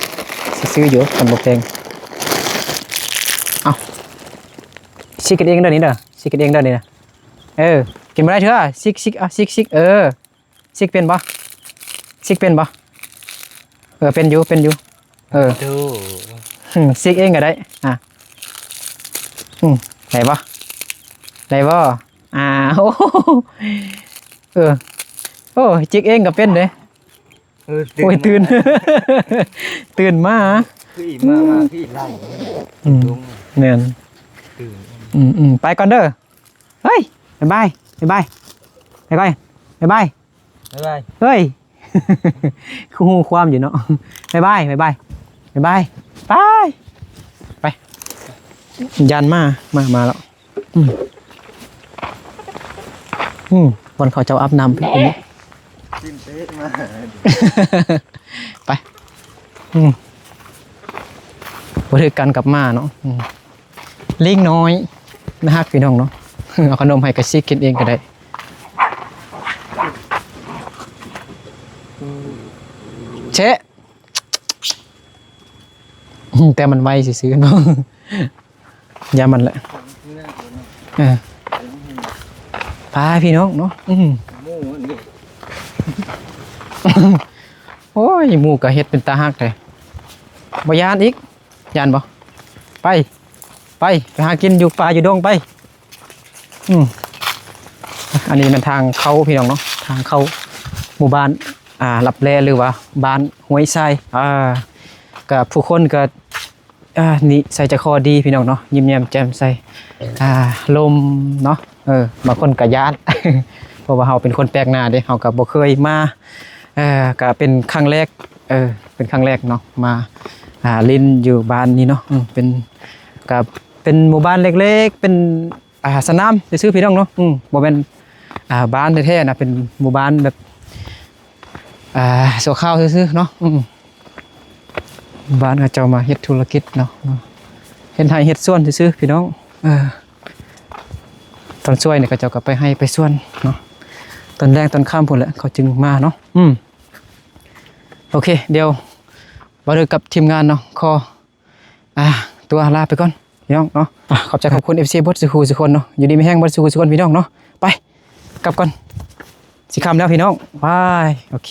ຊິຊື້ຢູ່ ຄັນບໍ່ແພງ. ເອົາ ຊິກກັນເອງເດີນີ້ເດີ ຊິກກັນເອງເດີນີ້ນະ. ເອີ ກິນບໍ່ໄດ້ເທື່ອ ຊິກ ຊິກ ອ່ະ ຊິກ ຊິກ ເອີ. ຊິກເປັນບໍ່? ຊິກເປັນບໍ່? ເອີ ເປັນຢູ່ ເປັນຢູ່ ເອີ ໂອ້ ຊິກເອງກໍໄດ້ ອ່າ ອືມ ໄດ້ບໍ່? ໄດ້ບໍ່? ອ່າ ໂອ້ ເອີ ໂອ້ ຈິກເອງກໍເປັນເດ້. ເອີ ໂອ້ຍ ຕື່ນ ຕື່ນມາ ຄືອີກມາ ມາຄືອີກໄລ່ ອືມ ແມ່ນ ຕື່ນ ອືມໆ ໄປກ່ອນເດີ. ເຮີ້ຍ ບາຍບາຍ ບາຍບາຍ ໄປກ່ອນ ບາຍບາຍ ບາຍບາຍ ເຮີ້ຍ ຄືຮູ້ຄວາມຢູ່ເນາະ. ບາຍບາຍ ບາຍບາຍ ບາຍບາຍ ໄປ ໄປ ຢ້ານໝາ ໝາ ມາແລ້ວ. ອືມ ອືມ ບ່ອນເຂົາເຈົ້າອາບນ້ຳ ກິນເຕະມາ ໄປ ອືມ ບໍ່ຖືກກັນກັບໝາເນາະ ອືມ. ລີງນ້ອຍ ໜ້າຮັກພີ່ນ້ອງເນາະ ເອົາຂະໜົມໃຫ້ກະຊິກິນເອງກໍໄດ້ ແຊະ ແຕ່ມັນໄວຊື່ໆເນາະ ຢ່າມັນແຫຼະ ເອີ ໄປພີ່ນ້ອງເນາະ ອືມ ໂອ້ຍ ໝູກະເຮັດເປັນຕາຮັກແທ້ ບໍ່ຢ້ານອີກ. ຢ້ານບໍ່? ໄປ ໄປ ໄປຫາກິນຢູ່ປ່າຢູ່ດົງໄປ. ອືມ ອັນນີ້ແມ່ນທາງເຂົ້າພີ່ນ້ອງເນາະ ທາງເຂົ້າໝູ່ບ້ານ ອ່າ ລັບແລ ຫຼືວ່າບ້ານຫ້ວຍຊາຍ ອ່າ ກະຜູ້ຄົນກະ ອ່າ ນິໄສໃຈຄໍດີພີ່ນ້ອງເນາະ ຍິ້ມແຍ້ມແຈ່ມໃສ ອ່າ ລົມເນາະ ເອີ ບາງຄົນກະຢ້ານ ເພາະວ່າເຮົາເປັນຄົນແປກໜ້າເດ້ ເຮົາກະບໍ່ເຄີຍມາ ເອີ ກະເປັນຄັ້ງແລກ ເອີ ເປັນຄັ້ງແລກເນາະ ມາ ອ່າ ຫຼິ້ນຢູ່ບ້ານນີ້ເນາະ ເປັນ ກະເປັນໝູ່ບ້ານເລັກໆ ເປັນ ອ່າ ສະໜາມຊື່ໆ ພີ່ນ້ອງເນາະ ບໍ່ແມ່ນ ອ່າ ບ້ານແທ້ໆນະ ເປັນໝູ່ບ້ານແບບ ອ່າ ຊົ່ວຄາວຊື່ໆເນາະ ບ້ານເຂົາເຈົ້າມາເຮັດທຸລະກິດເນາະ ເຮັດໄຮ່ເຮັດສວນຊື່ໆ ພີ່ນ້ອງ ເອີ ຕອນຊ່ວຍນີ້ເຂົາເຈົ້າກໍໄປໄຮ່ໄປສວນເນາະ ຕອນແລງຕອນຄ່ຳພຸ້ນແຫຼະ ເຂົາຈຶ່ງມາເນາະ ອືມ ໂອເຄ ດຽວບ່າວເດີກັບທີມງານເນາະ ຂໍ ອ່າ ຕົວລາໄປກ່ອນພີ່ນ້ອງເນາະ ອ່າ ຂອບໃຈຂອບຄຸນ ເອັຟຊີ ເບິດສູ່ຜູ້ສູ່ຄົນເນາະ ຢູ່ດີມີແຮງເບິດສູ່ຜູ້ສູ່ຄົນພີ່ນ້ອງເນາະ ໄປ ກັບກ່ອນ ຊິຄ່ຳແລ້ວພີ່ນ້ອງ ບາຍ ໂອເຄ.